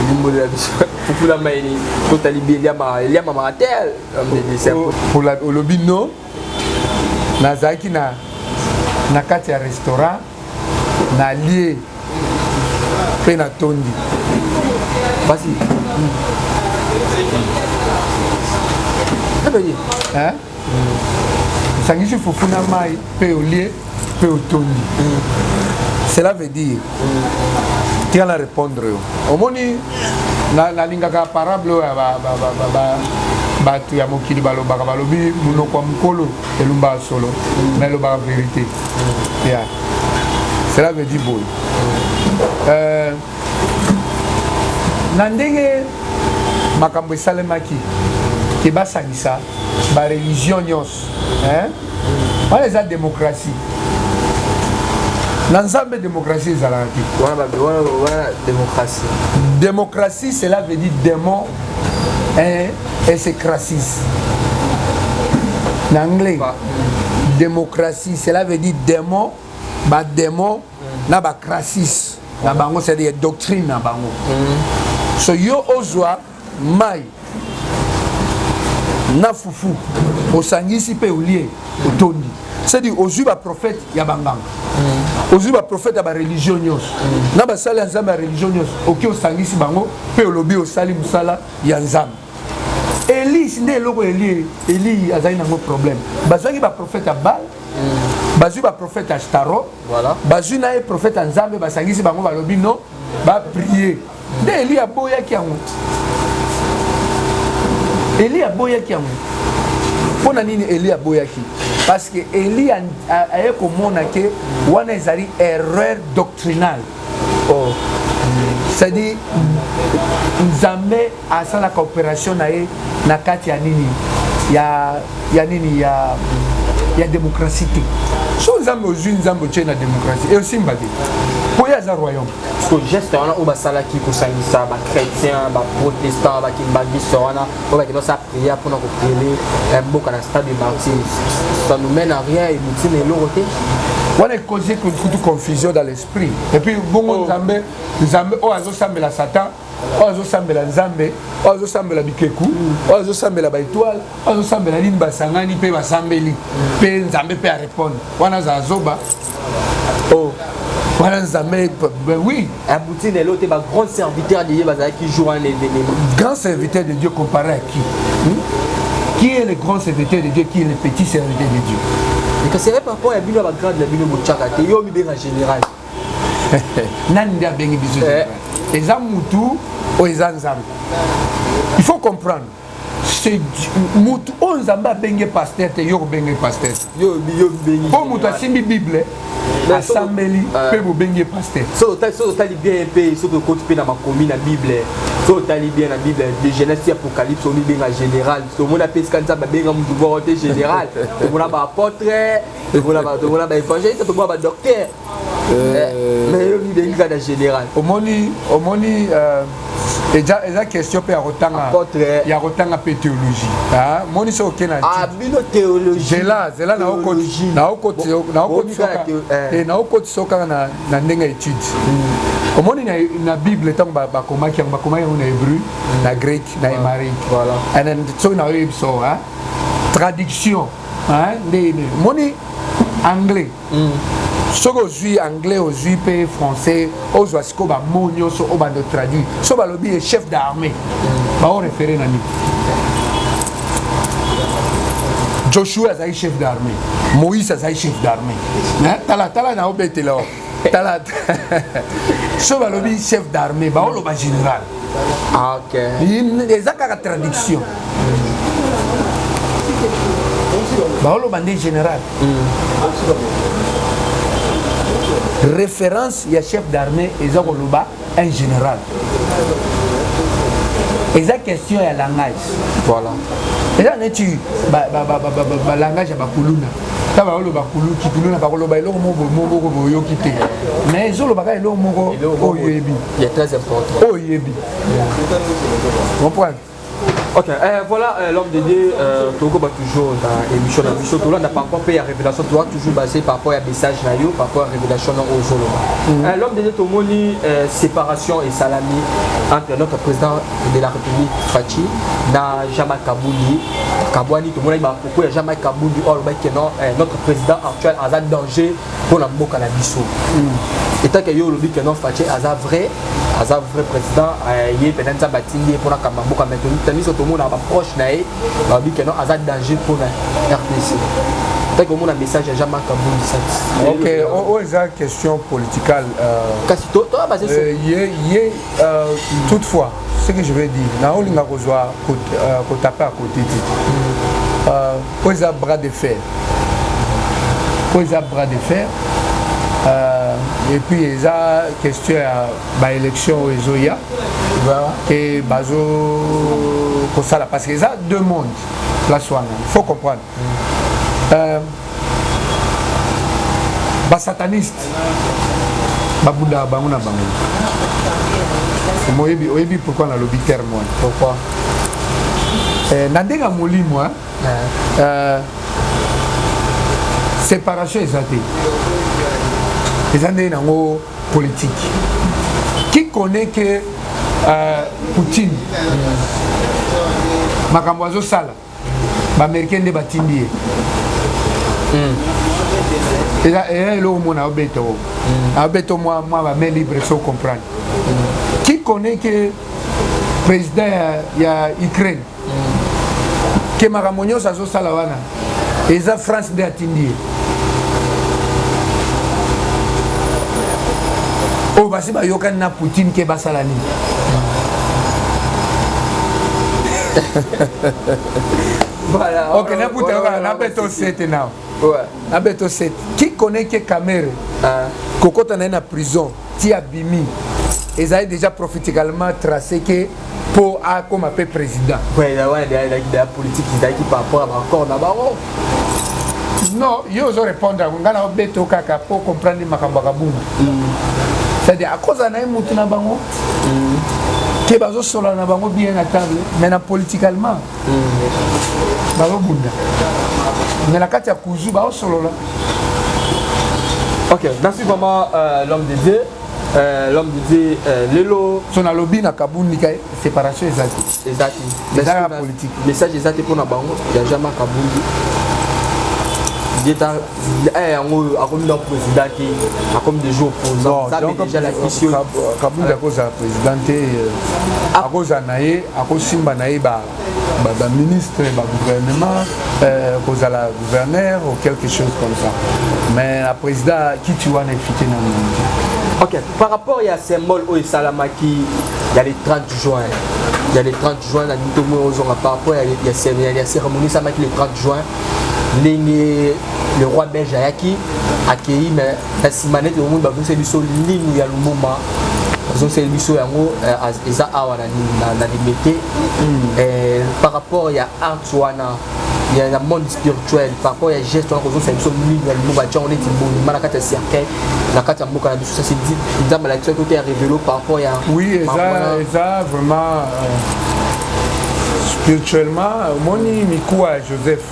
Limbolela biso fufu na mai nini totali bi eliamamaka te olobi no nazalaki na na kati ya restaurant nalie mpe natondi. Basi hein? Osangisi fufu na mai mpe olie mpe otondi. Cela veut dire, tika na répondre yo, omoni nalingaka parable oyo ya bato ya mokili balobaka, balobi monoko ya mokolo elumbaka solo, mais elobaka vérité. Yeah. Cela veut dire boye, na ndenge makambo esalemaki ke basangisa bareligion nyonso, hein? Wana eza démocratie na Nzambe. Démocratie ezalaka te. Wana démocratie. Démocratie, cela veut dire démon et c'est crasis na anglais. Démocratie, cela veut dire démon, badémon na bacrasis na bango, c'est-à-dire doctrine na bango. So yo ozwa mai na fufu, osangisi mpe olie, otondi, c'est-à-dire ozwi baprophète ya banganga, ozwi baprophète ya bareligion nyonso na basali ya Nzambe ya religion nyonso, oki osangisi bango mpe olobi osali mosala ya Nzambe. Eli nde eloko Eli, Eli azali nango problème. Bazwaki baprophète ya Baal, bazwi baprophète ya Staro, bazwi na ye prophète ya Nzambe, basangisi bango, balobi no baprier. Nde Eli aboyaki yango. Eli aboyaki yango mpo na nini? Eli aboyaki parce que Eli aye komona ke wana ezali erreur doctrinale. Oh. C'est-à-dire Nzambe asalaka opération na ye na kati ya nini, ya nini, ya démocratie te. So Nzambe, ozwi Nzambe, otie na démocratie, eosimba te, mpo ye aza royaume. Parce que geste wana oyo basalaki, kosangisa bachrétien, baprotestant, bakimbangiste wana oyo bakende basala prière mpona koprier mboka na stade de Martyr, ça nous mène à rien, ebuti na eloko te. Wana ekozi kutu confusion dans l'esprit. Et puis bongo Nzambe, Nzambe oyo azosambela Satan, oyo azosambela Nzambe, oyo azosambela bikeku, oyo azosambela baétoile, oyo azosambela nini, basangani mpe basambeli mpe Nzambe mpe arépondre, wana azala zoba. Oh. Wana Nzambe, ben oui. Abouti na eloko te. Bagrand serviteur de ye bazalaki jour wana événement. Grand serviteur de Dieu comparé à qui, Qui est le grand serviteur de Dieu? Qui est le petit serviteur de Dieu? Kasi ye par rapport ya bino ya bagrade na bino botyaka te, yo mibenga général. Nani nde abengi biso? Eza mutu oyo eza Nzambe. Il faut comprendre, c'est mutu oyo Nzambe abengi pasteur te, yo kobengi pasteur. Yo yo bengi. Mpo moto asimbi Bible, asambeli mpe bobengi ye pasteur. Soki otali bien mpe, soki okoti mpe na makomi na Bible, soki otali bien na Bible de Genèse ti Apocalypse, omibenga général, tomona mpe esika Nzambe abenga mutu moko te général. Tomona baapôtre, tomona baévangéliste, tomona badocteur, mais yo mibengi kaka na général. Omoni, eza question mpe ya kotanga Apôtre. ya kotanga mpe théologie. Ah, moni soki oke na Ah, bino théologie. Zela, zela. Théologie. Naokotisa kaka na ndenge ya étude. Omoni na Bible, ntango bakomaki yango, bakomaki yango na hébreu, na grec, na amharique. And then soki nayoyebi so traduction, hein, nde omoni anglais, soki ozwi anglais, ozwi mpe français, ozwa sikoyo bamo nyonso oyo bando traduire, so balobi ye chef d'armée, baoréférer na nini? Joshua azali chef d'armée, Moïse azali chef d'armée. Tala, tala, na obetela o tala, so balobi chef d'armée, baoloba général. Ah, ok. Eza kaka traduction, baoloba nde général. Référence ya chef d'armée eza koloba un général. Eza question ya langage. Eza neti balangage ya bakuluna. Ta baoloba kuluki kuluna, bakoloba eloko moko moko boyoki te, mais ezolobaka eloko moko oyo oyebi. Il est très important. Oyo oyebi, comprendre. Ok, voilà l'homme de Dieu, tokoba toujours dans l'émission na biso, tolanda par rapport pe ya révélation, toa toujours basé par rapport ya message na yo, par rapport à révélation na ozoloba. L'homme de Dieu tomoni séparation esalami entre notre président de la République Fatshi na Jean-Marc Kabund. Kabwani tomoni ba propos ya Jean-Marc Kabund oyo alobaki que non, notre président actuel aza danger pour la mboka na biso. Étant que yo olobi que non, Fatshi aza vrai président, ye mpenza Nzambe atindi ye mpona kamba mboka, mais tandis tomona baproche na ye balobi que non, aza danger mpona RDC. Tant que omona message ya Jean-Marc Kabund. Ok, oyo eza question politicale. Kasi toya basé sur ye, toutefois, ce que je veux dire, naolinga kozwa kotaper à côté te. Oyo eza bras de fer, oyo eza bras de fer, et puis eza question ya baélection oyo ezoya ke bazo kosala, parce que eza deux mondes place wana, il faut comprendre. Basataniste babundaka bango na bango. Oyebi, oyebi pourquoi nalobi terme wana? Pourquoi? Na ndenge ya molimo, hein? Séparation eza te, eza ndenge nango politique. Qui connaît que Poutine, makambo azosala, baaméricain nde batindi ye? Eza eloko mona aobeta o aobeta mwa bamain libre, so comprendre. Qui connaît que président ya Ukraine, ke makambo nyonso azosala wana, eza France nde atindi ye? Oyo basi bayokani na Poutine ke basala nini? Voilà. Ok, nabuta kaka nabeta osete nao. Nabeta osete. Qui connaît que Kamerhe, kokota na ye na prison ti abimi, ezali déjà prophétiquement tracé ke mpo akóma mpe président? Ouais, wana politique ezalaki par rapport à baaccord na bango. Non, yo ozo répondre yango, ngai na obeta o kaka mpo comprendre makambo ya Kabunga, c'est-à-dire akozala na ye mutu na bango ke bazosola na bango bien na table, mais na politiquement bazobunda, mais na kati ya kuzu baosolola. Ok, merci vraiment, l'homme de Dieu. L'homme de Dieu, lelo. So nalobi na Kabundi ka séparation eza te. Eza te. Eza kaka politique. Message eza te mpona bango ya Jean-Marc Kabund. Dieta yango oyo akomi na président te, akomi déjà opposant. Nzambe déjà lakisi oyo. Kabund akozala président te, akozala na ye, akosimba na ye baministre, bagouvernement, kozala gouverneur ou quelque chose comme ça, mais na président, kiti wana efite na nini. Ok, par rapport ya symbole oyo esalamaki ya le 30 juin, ya le 30 juin na ntongo ozonga, par rapport ya cérémonie esalamaki le 30 juin, ndenge le roi belge ayaki, akei, mais na nsima neti omoni bazongiseli biso linu ya Lumumba, bazongiseli biso yango, eza awa na Limete. Par rapport ya art wana ya na monde spirituel, par rapport ya geste wana kozongisa biso linu ya Lumumba, tiango neti monument na kati ya cercueil na kati ya mboka na biso, ça c'est dit Nzambe alakisi te ya révélo par rapport ya Oui, eza vraiment spirituellement, omoni mikuwa ya Joseph,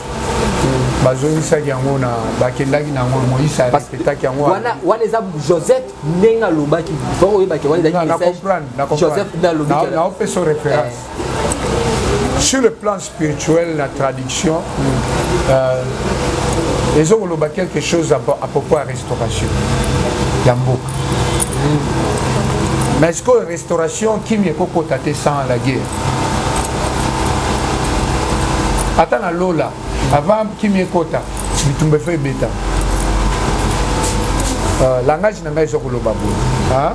bazongisaki yango na bakendaki na yango, Moïse arepetaki yango. Wana eza Joseph ndenge alobaki, faut oyebaki wana ezalaki Joseph nde alobaki. Naopesa référence sur le plan spirituel, la traduction ezokoloba quelque chose à propos ya restauration ya mboka. Mais est-ce que restauration kimi ekokota te sans la guerre? Ata na lola, avant kimi ekota, bitumba efo ebeta. Langage na ngai eza koloba boye: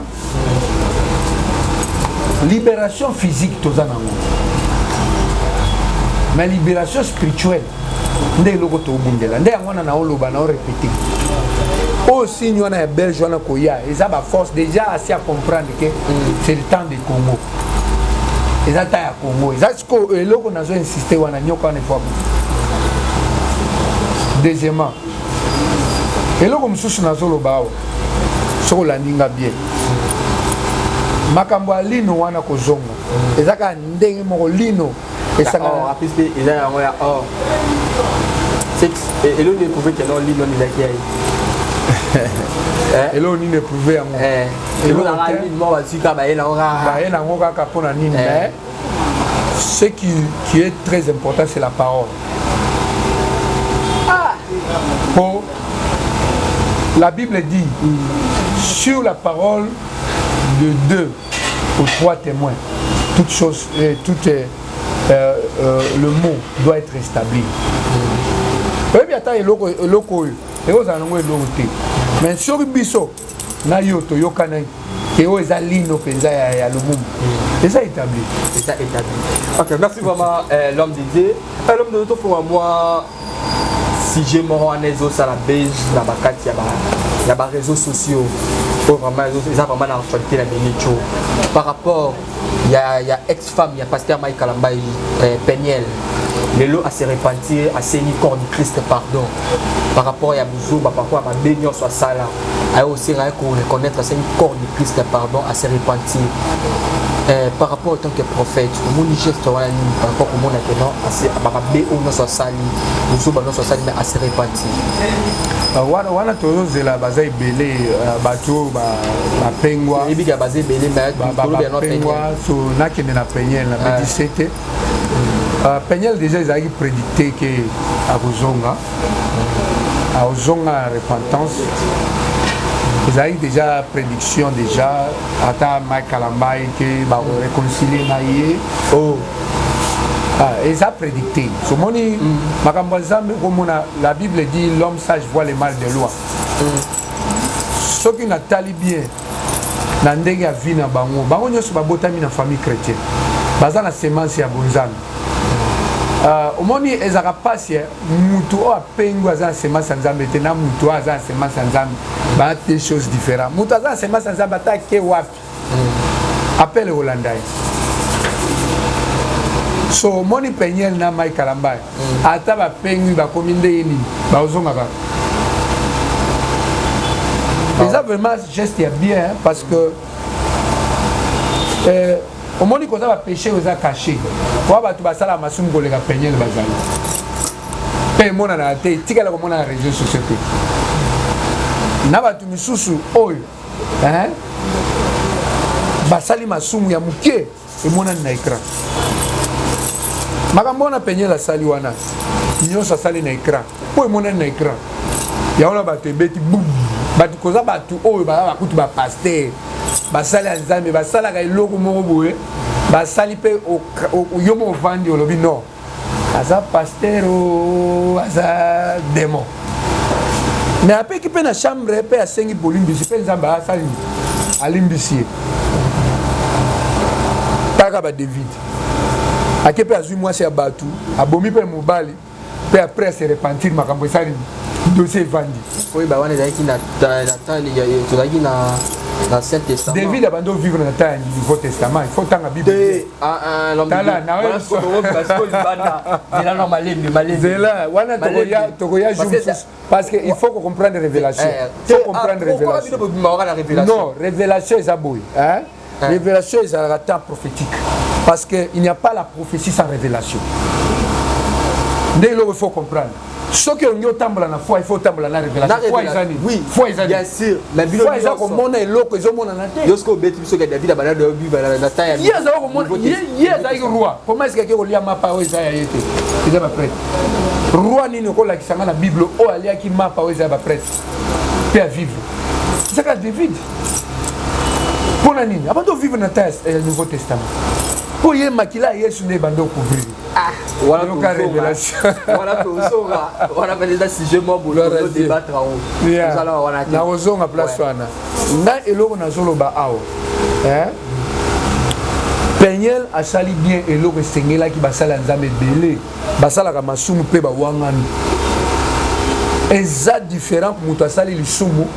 libération physique toza nango, mais libération spirituelle nde eloko tobundela. Nde yango wana naoloba, naorépéter, oyo signe wana ya belge wana koya, eza baforce déjà asi à comprendre que c'est le temps de Congo, eza ta ya Congo. Eza sikoyo eloko nazo insiste wana, nyoka wana efo. Deuxièmement, eloko mosusu nazoloba awa, soki olandi nga bien, makambo ya lino wana kozonga, eza kaka ndenge moko lino. Esangana eza yango ya or. Eloko nini eprouve ke non lino ezalaki ya ye? Eloko nini eprouve yango? Baye nango kaka mpona nini? Mais ce qui est très important, c'est la parole. Ah. Pour la Bible dit, sur la parole de deux ou trois témoins, toute chose, tout est, le mot doit être établi. Oyebi ata eloko eloko oyo ekozala nango eloko te, mais soki biso na yo toyokanaki ke oyo eza lino mpenza ya Lumumba, eza établi. Eza établi. Ok, merci vraiment, l'homme de Dieu. L'homme de Dieu, tofonga mwa sujet moko wana ezosala base na bakati ya baréseaux sociaux, oyo vraiment eza vraiment na actualité na minute oyo, par rapport ya ex femme ya pasteur Mike Kalambayi, Peniel. Lelo ase repentir, asengi corps du Christ pardon par rapport ya buzoba, par rapport ya mabe nyonso asala. Aye osenga, aye koreconnaître, asengi corps du Christ pardon, ase repentir. Par rapport en tant que prophète, omoni geste wana nini par rapport komona ke non, bamabe oyo nyonso asali, buzoba nyonso asali, mais ase repentir? Wana wana tozozela, baza ebele bato oyo bapengwa. Oyebika baza ebele. Bapengwa. So nakende na Peniel, nabetisi te. Peniel déjà ezalaki prédicté ke akozonga, akozonga na repentance. Ezalaki déjà prédiction déjà, ata Mike Kalambai ke bakoréconcilie na ye. Oh. Ah, eza prédicté. Somoni makambo ya Nzambe komona, la Bible dit: l'homme sage voit le mal de loin. Soki natali bien na ndenge ya vie na bango, bango nyonso babotami na famille chrétienne, baza na semence ya bonzambe. Omoni ezalaka mpasi, mutu oyo apengwi aza na semence ya Nzambe te, na mutu oyo aza na semence ya Nzambe, baa deux choses différentes. Mutu aza na semence ya Nzambe, ata ake wapi, appel ekolanda ye. So omoni Peniel na Mike Kalambai, ata bapengwi, bakomi ndenge nini, bazonga kaka. Eza vraiment geste ya bien, parce que omoni koza bapéché oyo eza caché, oya bato basala masumu koleka Peniel bazali mpe emonanaka te, etikala komona na réseau sociaux te, na bato misusu oyo basali masumu ya moke emonani na écran. Makambo wana Peniel asali wana nyonso, asali na écran mpo emonani na écran yango na bato ebeti bum. Bato koza, bato oyo baza bakutu bapasteur, basali ya Nzambe, basalaka eloko moko boye, basali mpe yo moko ovandi olobi non, aza pasteur o aza démon. Mais apeki mpe na chambre mpe asengi bolimbisi mpe Nzambe asali, alimbisi ye. Taka ba David, ake mpe azwi mwasi ya bato, abomi mpe mobali mpe après ase repentir, makambo esali, dossier evandi. Oyo wana ezalaki na tozalaki na l'Ancien Testament. David abandi ovivre na temps ya Nouveau Testament. Il faut tanga Bible. Tala Zela wana, tokoya jour mosusu, parce que il faut comprendre révélation. Il faut comprendre révélation. Non, révélation eza boye, hein? Révélation ezalaka temps prophétique, parce que il n'y a pas la prophétie sans révélation. Nde eloko il faut comprendre, soki olingi otambola na foi, il faut otambola na révélation. Foi eza nini? Foi eza bien sûr. Mais bino foi eza komona eloko ezomonana te. Yo soki obeti biso ke David abanda dobi na temps ya Ye azalaki komona, ye azalaki roi. Comment est ce que ake kolia mapa oyo eza ya ye te, eza baprêtre? Roi nini okolakisa nga na Bible oyo aliaki mapa oyo eza ya baprêtre mpe avivre? Ezaka David. Mpona nini abandi ovivre na temps ya Nouveau Testament? Mpo ye makila ya Yesu nde ebandi ocouvrir. Yoka révélation. Wana tozonga wana mpe eza sujet moko boye tozodébattre yango, tozala wana te. Nakozonga place wana. Nga eloko nazoloba awa, Peniel asali bien. Eloko esengelaki, basala ya Nzambe ebele basalaka masumu mpe bawangani. Eza différent, moto asali lisumu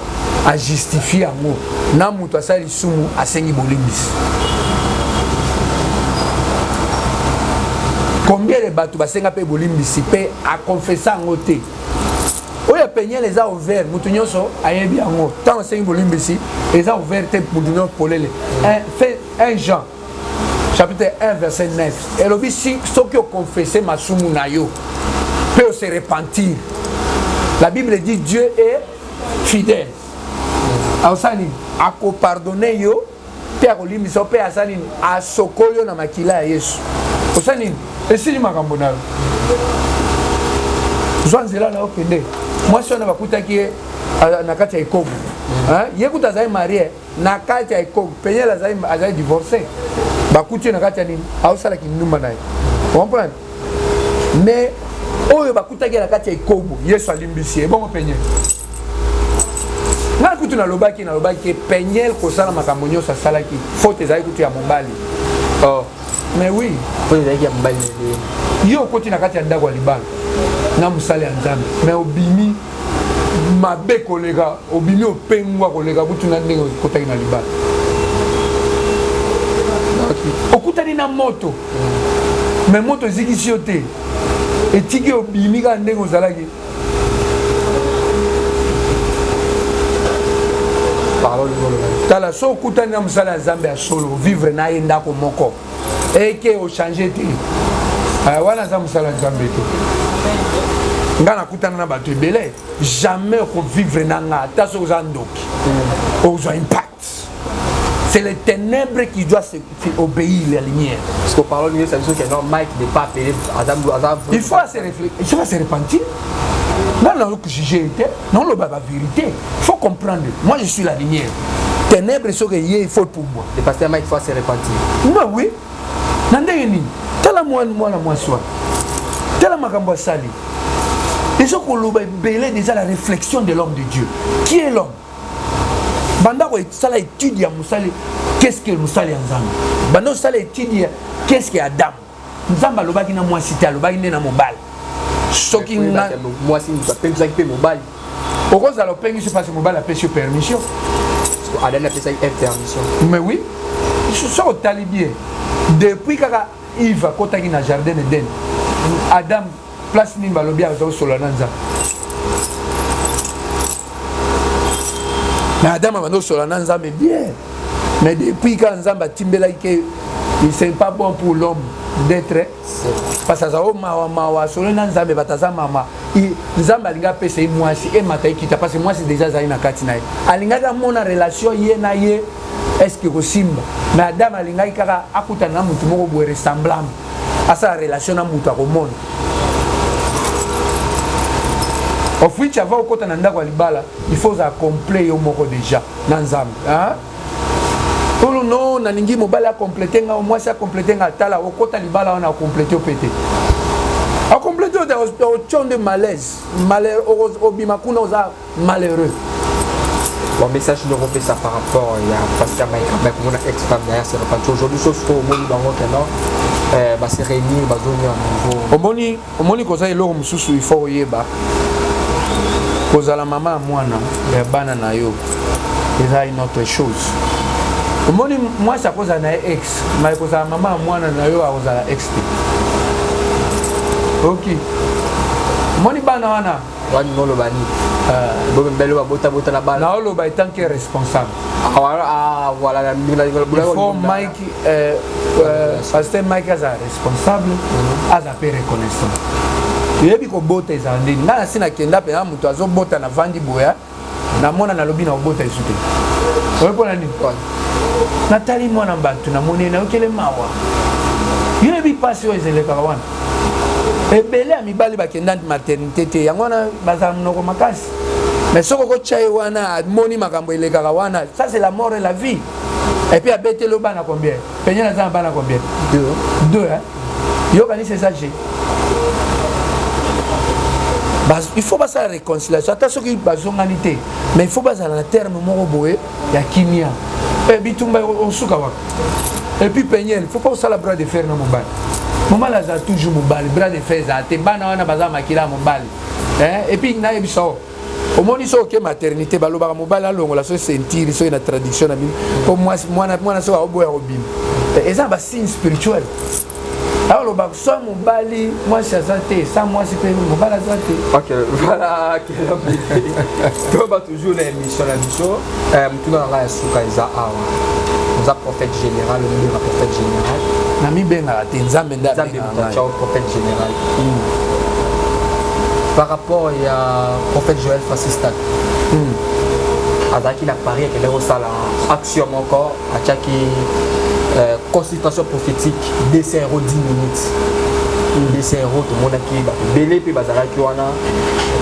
ajustifie yango, na moto asali lisumu asengi bolimbisi. Combien de bato basenga mpe bolimbisi mpe akonfesa yango te? Oyo ya Peniel eza ouvert, moto nyonso ayebi yango. Ntango asengi bolimbisi, eza ouvert te, moto nyonso polele. 1 Jean chapitre 1 verset 9 elobi si soki oconfesse masumu na yo mpe ose repentir, la Bible dit Dieu est fidèle, akosala nini? Akopardonne yo mpe akolimbisa yo mpe asala nini? Asokoli yo na makila ya Yesu. Osala nini? Esili makambo na yo, zwa nzela na yo, kende. Mwasi wana bakutaki ye na kati ya ekobo, ye kutu azali marie na kati ya ekobo. Peniel azali, azali divorce, bakuti ye na kati ya nini, aosala kindumba na ye, comprendre? Mais oyo bakutaki ye na kati ya ekobo, Yesu alimbisi ye. Bongo Peniel, ngai kutu nalobaki, nalobaki ke Peniel kosala makambo nyonso asalaki, faute ezali kutu ya mobali. Oh. Mais oui. Faute ezalaki ya mobali na ye. Yo okoti na kati ya ndako ya libala na mosali ya Nzambe, mais obimi mabe koleka, obimi opengwa koleka kutu na ndenge okotaki na libala. Okutani na moto, mais moto ezikisi yo te, etiki obimi kaka ndenge ozalaki. Tala, so okutani na mosala ya Nzambe ya solo, vivre na ye ndako moko, eke ochange te, wana aza mosala ya Nzambe te. Nga nakutana na bato ebele, jamais okovivre na nga, ata soki oza ndoki, ozwa impact. C'est les ténèbres qui doivent se obéir la lumière. Parce que parole mieux, ça veut dire que non, Mike n'est pas appelé. Adam, Adam. Il faut se réfléchir, il faut se repentir. Non, non, juger, non, le la vérité. Il faut comprendre. Moi, je suis la lumière. Ténèbres, ce que il faut pour moi. Le pasteur Mike, il faut se repentir. Non, oui. Na ndenge nini? Tala mwana, mwana mwasi wana. Tala makambo asali. Eza koloba ebele déjà la réflexion de l'homme de Dieu. Qui est l'homme? Banda kosala étude ya mosali, qu'est-ce que mosali ya Nzambe? Banda kosala étude ya qu'est-ce que Adam. Nzambe alobaki na mwasi te, alobaki nde na mobali. Soki nga mwasi moto apengisaki mpe mobali. Okozala opengisi parce mobali apesi yo permission. Adam apesaki Eve permission. Mais oui, soki otali bien, depuis kaka Eve akotaki na jardin d'Eden, Adam place nini balobi aza kosolola na Nzambe? Mais Adam abandi kosolola na Nzambe bien, mais depuis kaka Nzambe atimbelaki ke il c'est pas bon pour l'homme d'être, parce que aza o mawa mawa, asololi na Nzambe, bato aza mama. Nzambe alingi apesa ye mwasi, emata ekita, parce que mwasi déjà azali na kati na ye, alingaki amona relation ye na ye est ce que kosimba. Mais Adam alingaki kaka akutana na motu moko boye ressemblable, asala relation na motu akomona. Of which avant okota na ndako ya libala, il faut ozala complet yo moko déjà na Nzambe, hein? Oyo no nalingi mobali acomplete nga, mwasi acomplete nga. Tala, okota libala wana, acomplete yo pe te, acomplete yo te, otio nde malaise, malheur, obima kuna oza malheureux. Bon message nous repère ça par rapport ya pasteur Mike Mike mon ex-femme d'ailleurs c'est reparti aujourd'hui, sauf que omoni bango que non, ba se réunir, ba zone à nouveau. Omoni, omoni koza eloko mosusu, il faut oyeba kozala mama ya mwana ya bana na yo eza une autre chose. Omoni, mwasi akozala na ye ex, mais kozala mama ya mwana na yo, akozala ex te. Ok, omoni bana wana. Wani noloba nini? Bobembele babotabota na bana. Naoloba etant que responsable. Ah, voilà. Il faut Mike, pasteur Mike aza responsable, aza mpe reconnaissant. Toyebi kobota ezala ndeni. Ngai nasi nakenda mpenza, moto azobota, navandi boya, namona, nalobi na kobota esu te. Oyo mpona nini? Natali mwana bato, namoni ye, nayokele mawa. Yo yebi mpasi oyo ezelekaka wana. Ebele ya mibali bakenda maternité te, yango wana bazala monoko makasi. Mais soki okotya ye wana, amoni makambo elekaka wana. Ça c'est la mort et la vie. Et puis abeteli yo bana combien? Penye naza na bana combien? Deux. Deux, hein? Yo kanisi eza g. Il faut basala réconciliation, ata soki bazongani te, mais il faut bazala na terme moko boye ya kimia. Bitumba osuka wapi? Et puis Peniel, faut pas osala bras de fer na mobali. Mobali azala toujours mobali, bras de fer ezala te. Bana wana baza makila ya mobali. Et puis nayebisa o, omoni soki oke maternité, balobaka mobali alongola so ceinture, soki na traduction na bino, po mwana, mwana soki aoboya kobima, eza na basigne spirituel. Aloba so mobali, mwasi aza te, sa mwasi mpe mobali aza te. Ok, voilà, toba toujours na émission na biso. Motuna na ngai ya suka eza awa. Oza prophète général, omibeka prophète général. Namibengaka te, Nzambe nde Nzambe abengaka moto ngai. atya yo prophète général. Par rapport ya prophète Joël Francis Tatu, azalaki na Paris, akendaki kosala action moko, atiaki consultation prophétique 200 euros 10 minutes, 200 euros. Tomonaki bato ebele mpe bazalaki wana,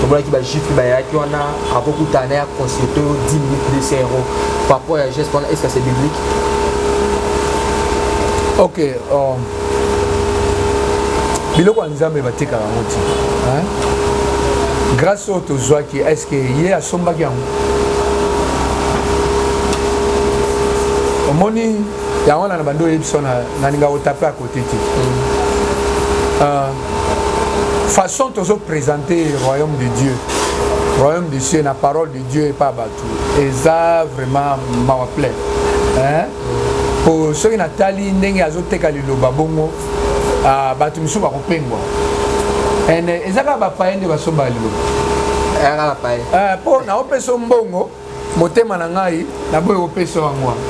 tomonaki bajuif mpe bayaki wana akokutana ya consulte 10 minutes 200 euros. Par rapport ya geste wana, est ce que c'est biblique? Ok, biloko ya Nzambe batekaka yango ti, hein? Grâce oyo tozwaki, est ce que ye asombaki yango? Omoni yango wana na bando oyebi so nalinga kotape à côté te. Façon tozoprésente royaume de Dieu, royaume de cieux na parole de Dieu epa bato eza vraiment mawa plein, hein? Po soki natali ndenge azoteka liloba bongo, bato misusu bakopengwa. Ene eza kaka bapaye nde basombaka liloba. Eyaka bapaye. Mpo naopesa mbongo, motema na ngai naboyi kopesa yango wana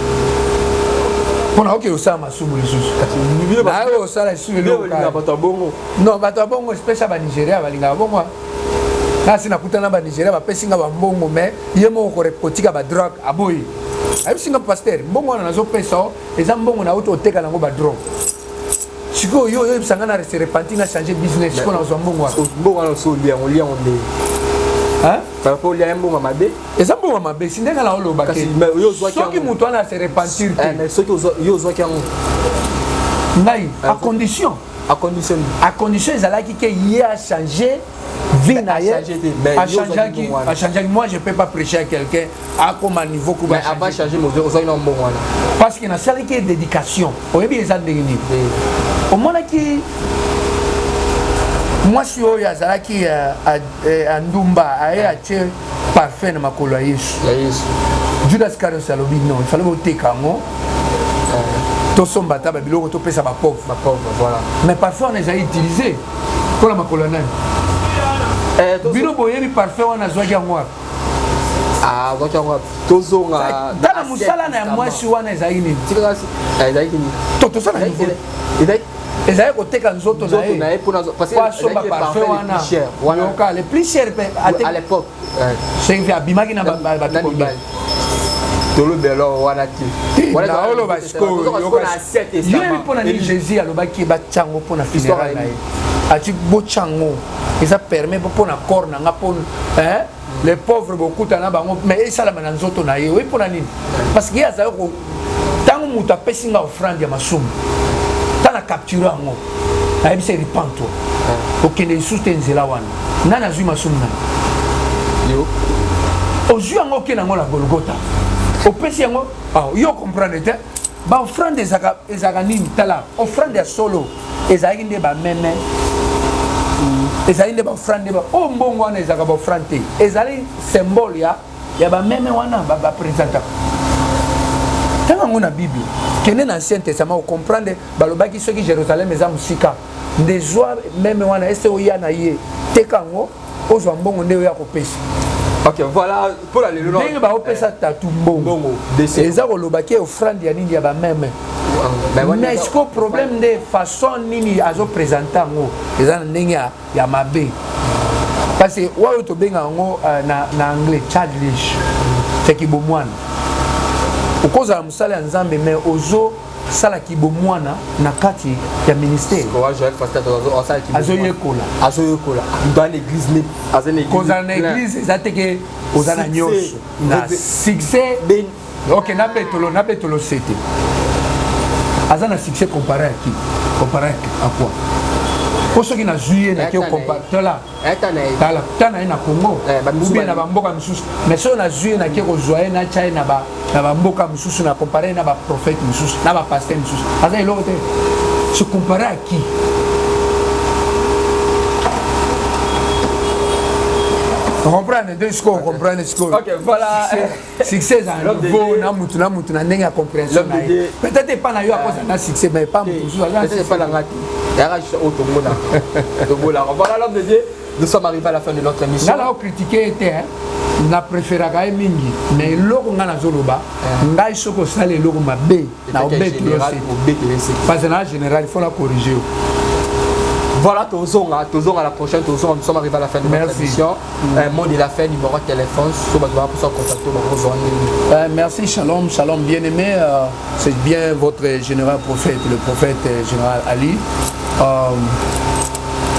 mpo naoki kosala masumu lisusu, nayoki kosala lisusu eloko. Bato ya bongo. Non, bato ya bongo, spécial Banigéria balingaka bongo. Nasi nakutana Banigéria, bapesi nga bambongo, mais ye moko kotika badrogue aboyi. Ayebisi nga: "Pasteur, mbongo wana nazopesa o eza mbongo nauti oteka nango badrogue. Sikoyo yo oyebisa nga na se repentir, na changer business, sikoyo nazwa mbongo wana." Mbongo wana oso olia yango, olia yango nde Hein? par rapport olia ya mbongo mabe. Eza mbongo mabe si ndenge na oloba te. Kasi, mais yo ozwaki Soki yango. moto wana ase repentir Eh, te. Mais soki yo ozwaki yango. Ngai à condition. À condition. À condition ezalaki ke ye achange vie na ye. Achanger te, mais yo ozwaki Achangeaki. mbongo wana. Achangeaki. Moi, je peux pas prêcher à quelqu'un akoma niveau kuba. Mais avant changer, ozwaki na mbongo wana. Parce que nasalaki ye dédication. Oyebi eza ndenge nini? Omonaki mwasi oyo azalaki andumba, aye atie parfum na makolo ya Yesu. Ya Yesu. Judas Karios alobi: "Non, il fallait boteka yango, tosomba ata babiloko topesa bapauvre." Bapauvre, voilà. Mais parfum wana ezali utilisé mpona makolo ya nani? Bino boyebi parfum wana azwaki yango wapi? Ah, azwaki yango wapi? Tozonga. Tala, mosala na ya mwasi wana ezalaki nini? Ezalaki nini? To tosala niveau. Ezalaki Ezali koteka nzoto na nzoto na ye ye mpona parce po asomba parfum wana. Yoka, le plus cher mpe. À l'époque. Soki abimaki na bato Na combien? mibali, tolobela wana te. Naoloba sikoyo, yoyebi mpo na nini Jésus alobaki batya yango mpo na funérail na ye? Ati botya yango, eza permet mpo na corps na nga, mpo les pauvres bokuta na bango, mais esalama na nzoto na ye. Oyebi mpo na nini? Parce que ye azali ko ntango moto apesi nga offrande ya masumu, ntango na capture yango, nayebisa: "Repens-toi, okende lisusu te nzela wana." Nani azwi masumu? Nani? Yo. Ozwi yango, okende yango na Golgota, opesi yango. Yo comprendre te. Baoffrande ezalaka nini? Tala, offrande ya solo ezalaki nde bameme, ezali nde baoffrande nde oyo mbongo wana ezalaka baoffrande te, ezali symbole ya bameme wana baprésentaka. Ntango yango na Bible, kende na Ancien Testament, ocomprendre. Balobaki soki Jérusalem eza mosika, nde zwa meme wana ese oya na ye, teka yango, ozwa mbongo nde oya kopesa. Ok, voilà mpona lelo. Ndenge baopesa tatu mbongo, eza koloba ke offrande ya nini? Ya bameme. Mais siko problème nde façon nini azoprésente yango eza na ndenge ya mabe, parce que oyo tobenga yango na anglais childish, c'est kibomwana. Okozala mosala ya Nzambe, mais ozosala kibomwana na kati ya ministère. Azoyekola. Azoyekola dans l'église, aza na Kozala na église eza te ke oza na nyonso na succès. Ok, na betolo sete aza na succès comparé à qui? Comparé à quoi? Po soki nazwi ye, nake tola tala ta na ye na Congo ou bien na bamboka mosusu, mais soki nazwi ye, nake kozwa ye, natya ye na bamboka mosusu, na compare ye na baprophète mosusu, na bapasteur mosusu, aza eloko te. Se comparer à qui? Comprendre nde sikoyo, comprendre sikoyo. Ok, voilà. Succès eza niveau na mutu na mutu na ndenge ya compréhension na ye. Peut-être epa na yo akozala na succès, mais epa mutu mosusu aza. Epa na nga te, yaka juste oyo tomona tobolaka. Voilà, l'homme de Dieu, nous sommes arrivés à la fin de notre émission. Nga na ocritique ye te. Na préféraka ye mingi, mais eloko ngai nazoloba, ngai soki osala eloko mabe, na obetelo, parce que na général, il faut la corriger yo. Voilà, tozonga, tozonga la prochaine, tozonga, nous sommes arrivés à la fin de notre Merci. émission. Mot de la fin, numéro de téléphone, so bato baa mposa contacter, bakozwa ndenge? Merci, shalom, shalom, bien-aimé. C'est bien votre général prophète, le prophète général Ali.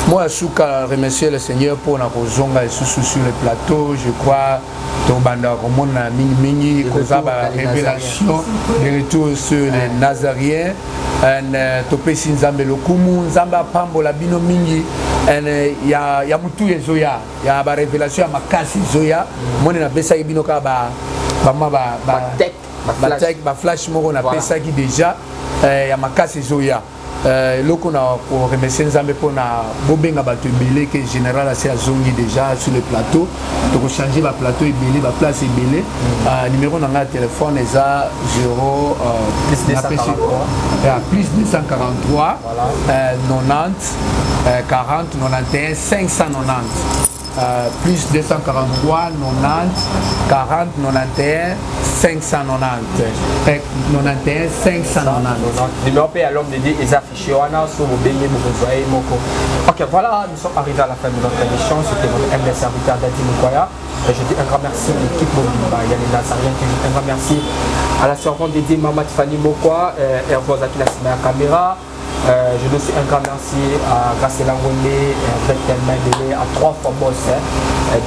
Moi, je suis remercier le Seigneur pour na kozonga lisusu sur le plateau. Je crois tobanda komona mingi mingi De koza retour ba dans les révélation de retour sur les Nazaréens. And topesi Nzambe lokumu, Nzambe apambola bino mingi. And ya mutu ezoya, ya ba révélation ya makasi ezoya. Moni napesaki bino kaka ba bama ba Ba-tech, ba-flash. ba-tech, ba-flash moko napesaki déjà ya makasi ezoya. Eloko na koremercier Nzambe mpona bobenga bato ebele ke général asi azongi déjà sur le plateau. Tokochange baplateau ebele, baplace ebele. Numéro na ngai ya telefone eza 0 Plus napesi- 243. Plus 243 90 40 91 590. Plus 243 90 40 91 590. 91 590. Numéro mpe ya l'homme de Dieu eza affiché wana, so bobenge, bokozwa ye moko. Ok, voilà, nous sommes arrivés à la fin de notre émission. C'était votre humble serviteur Dadi Mukwaya. Et je dis un grand merci à l'équipe mobimba ya les Nazaréens TV. Un grand merci à la servante dédiée, Mama Tiffany Mokwa, Hervé azalaki na nsima ya caméra. Je donne aussi un grand merci à Graciela Ngombe, Vettel Mendele, à trois fois boss, hein,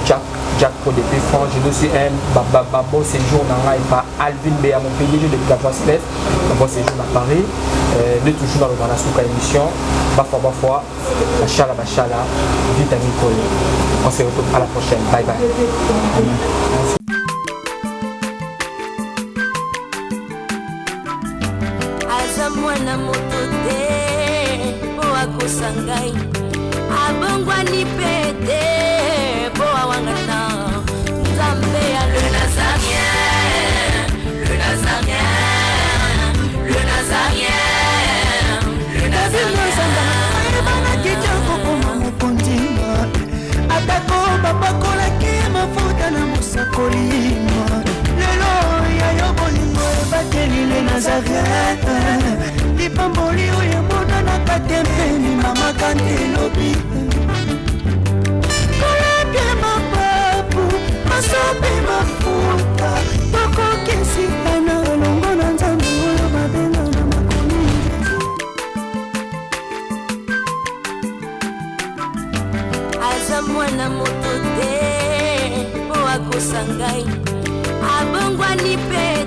Jack, Jack Pro depuis France. Je donne aussi un ba, ba, ba, bon séjour dans la par Alvin Béa, mon PDG depuis la Voix Céleste, un bon séjour à Paris. De toujours dans le dans la souka émission, Bafwa Bafwa, Bachala Bachala, Vitamine Cole. On se retrouve à la prochaine. Bye bye. Aza mwana moto te mpo akosa ngai, abongwani mpe te mpo awangana Nzambe ya le Nazarien, le Nazarien, le Nazarien, le Nazarien. Ayebanaki te kokoma mokonzi, atako bapakolaki mafuta na mosakoli. Lelo ya yo bolingo ebateli le Nazaret, lipamboli oyo emonanaka te mpe limamaka nde elobi kolapie mapapu masope mafuta tokokesitana elongo na Nzambe oyo babenga na makomi. Aza mwana moto te mpo akosa ngai, abongwani mpe.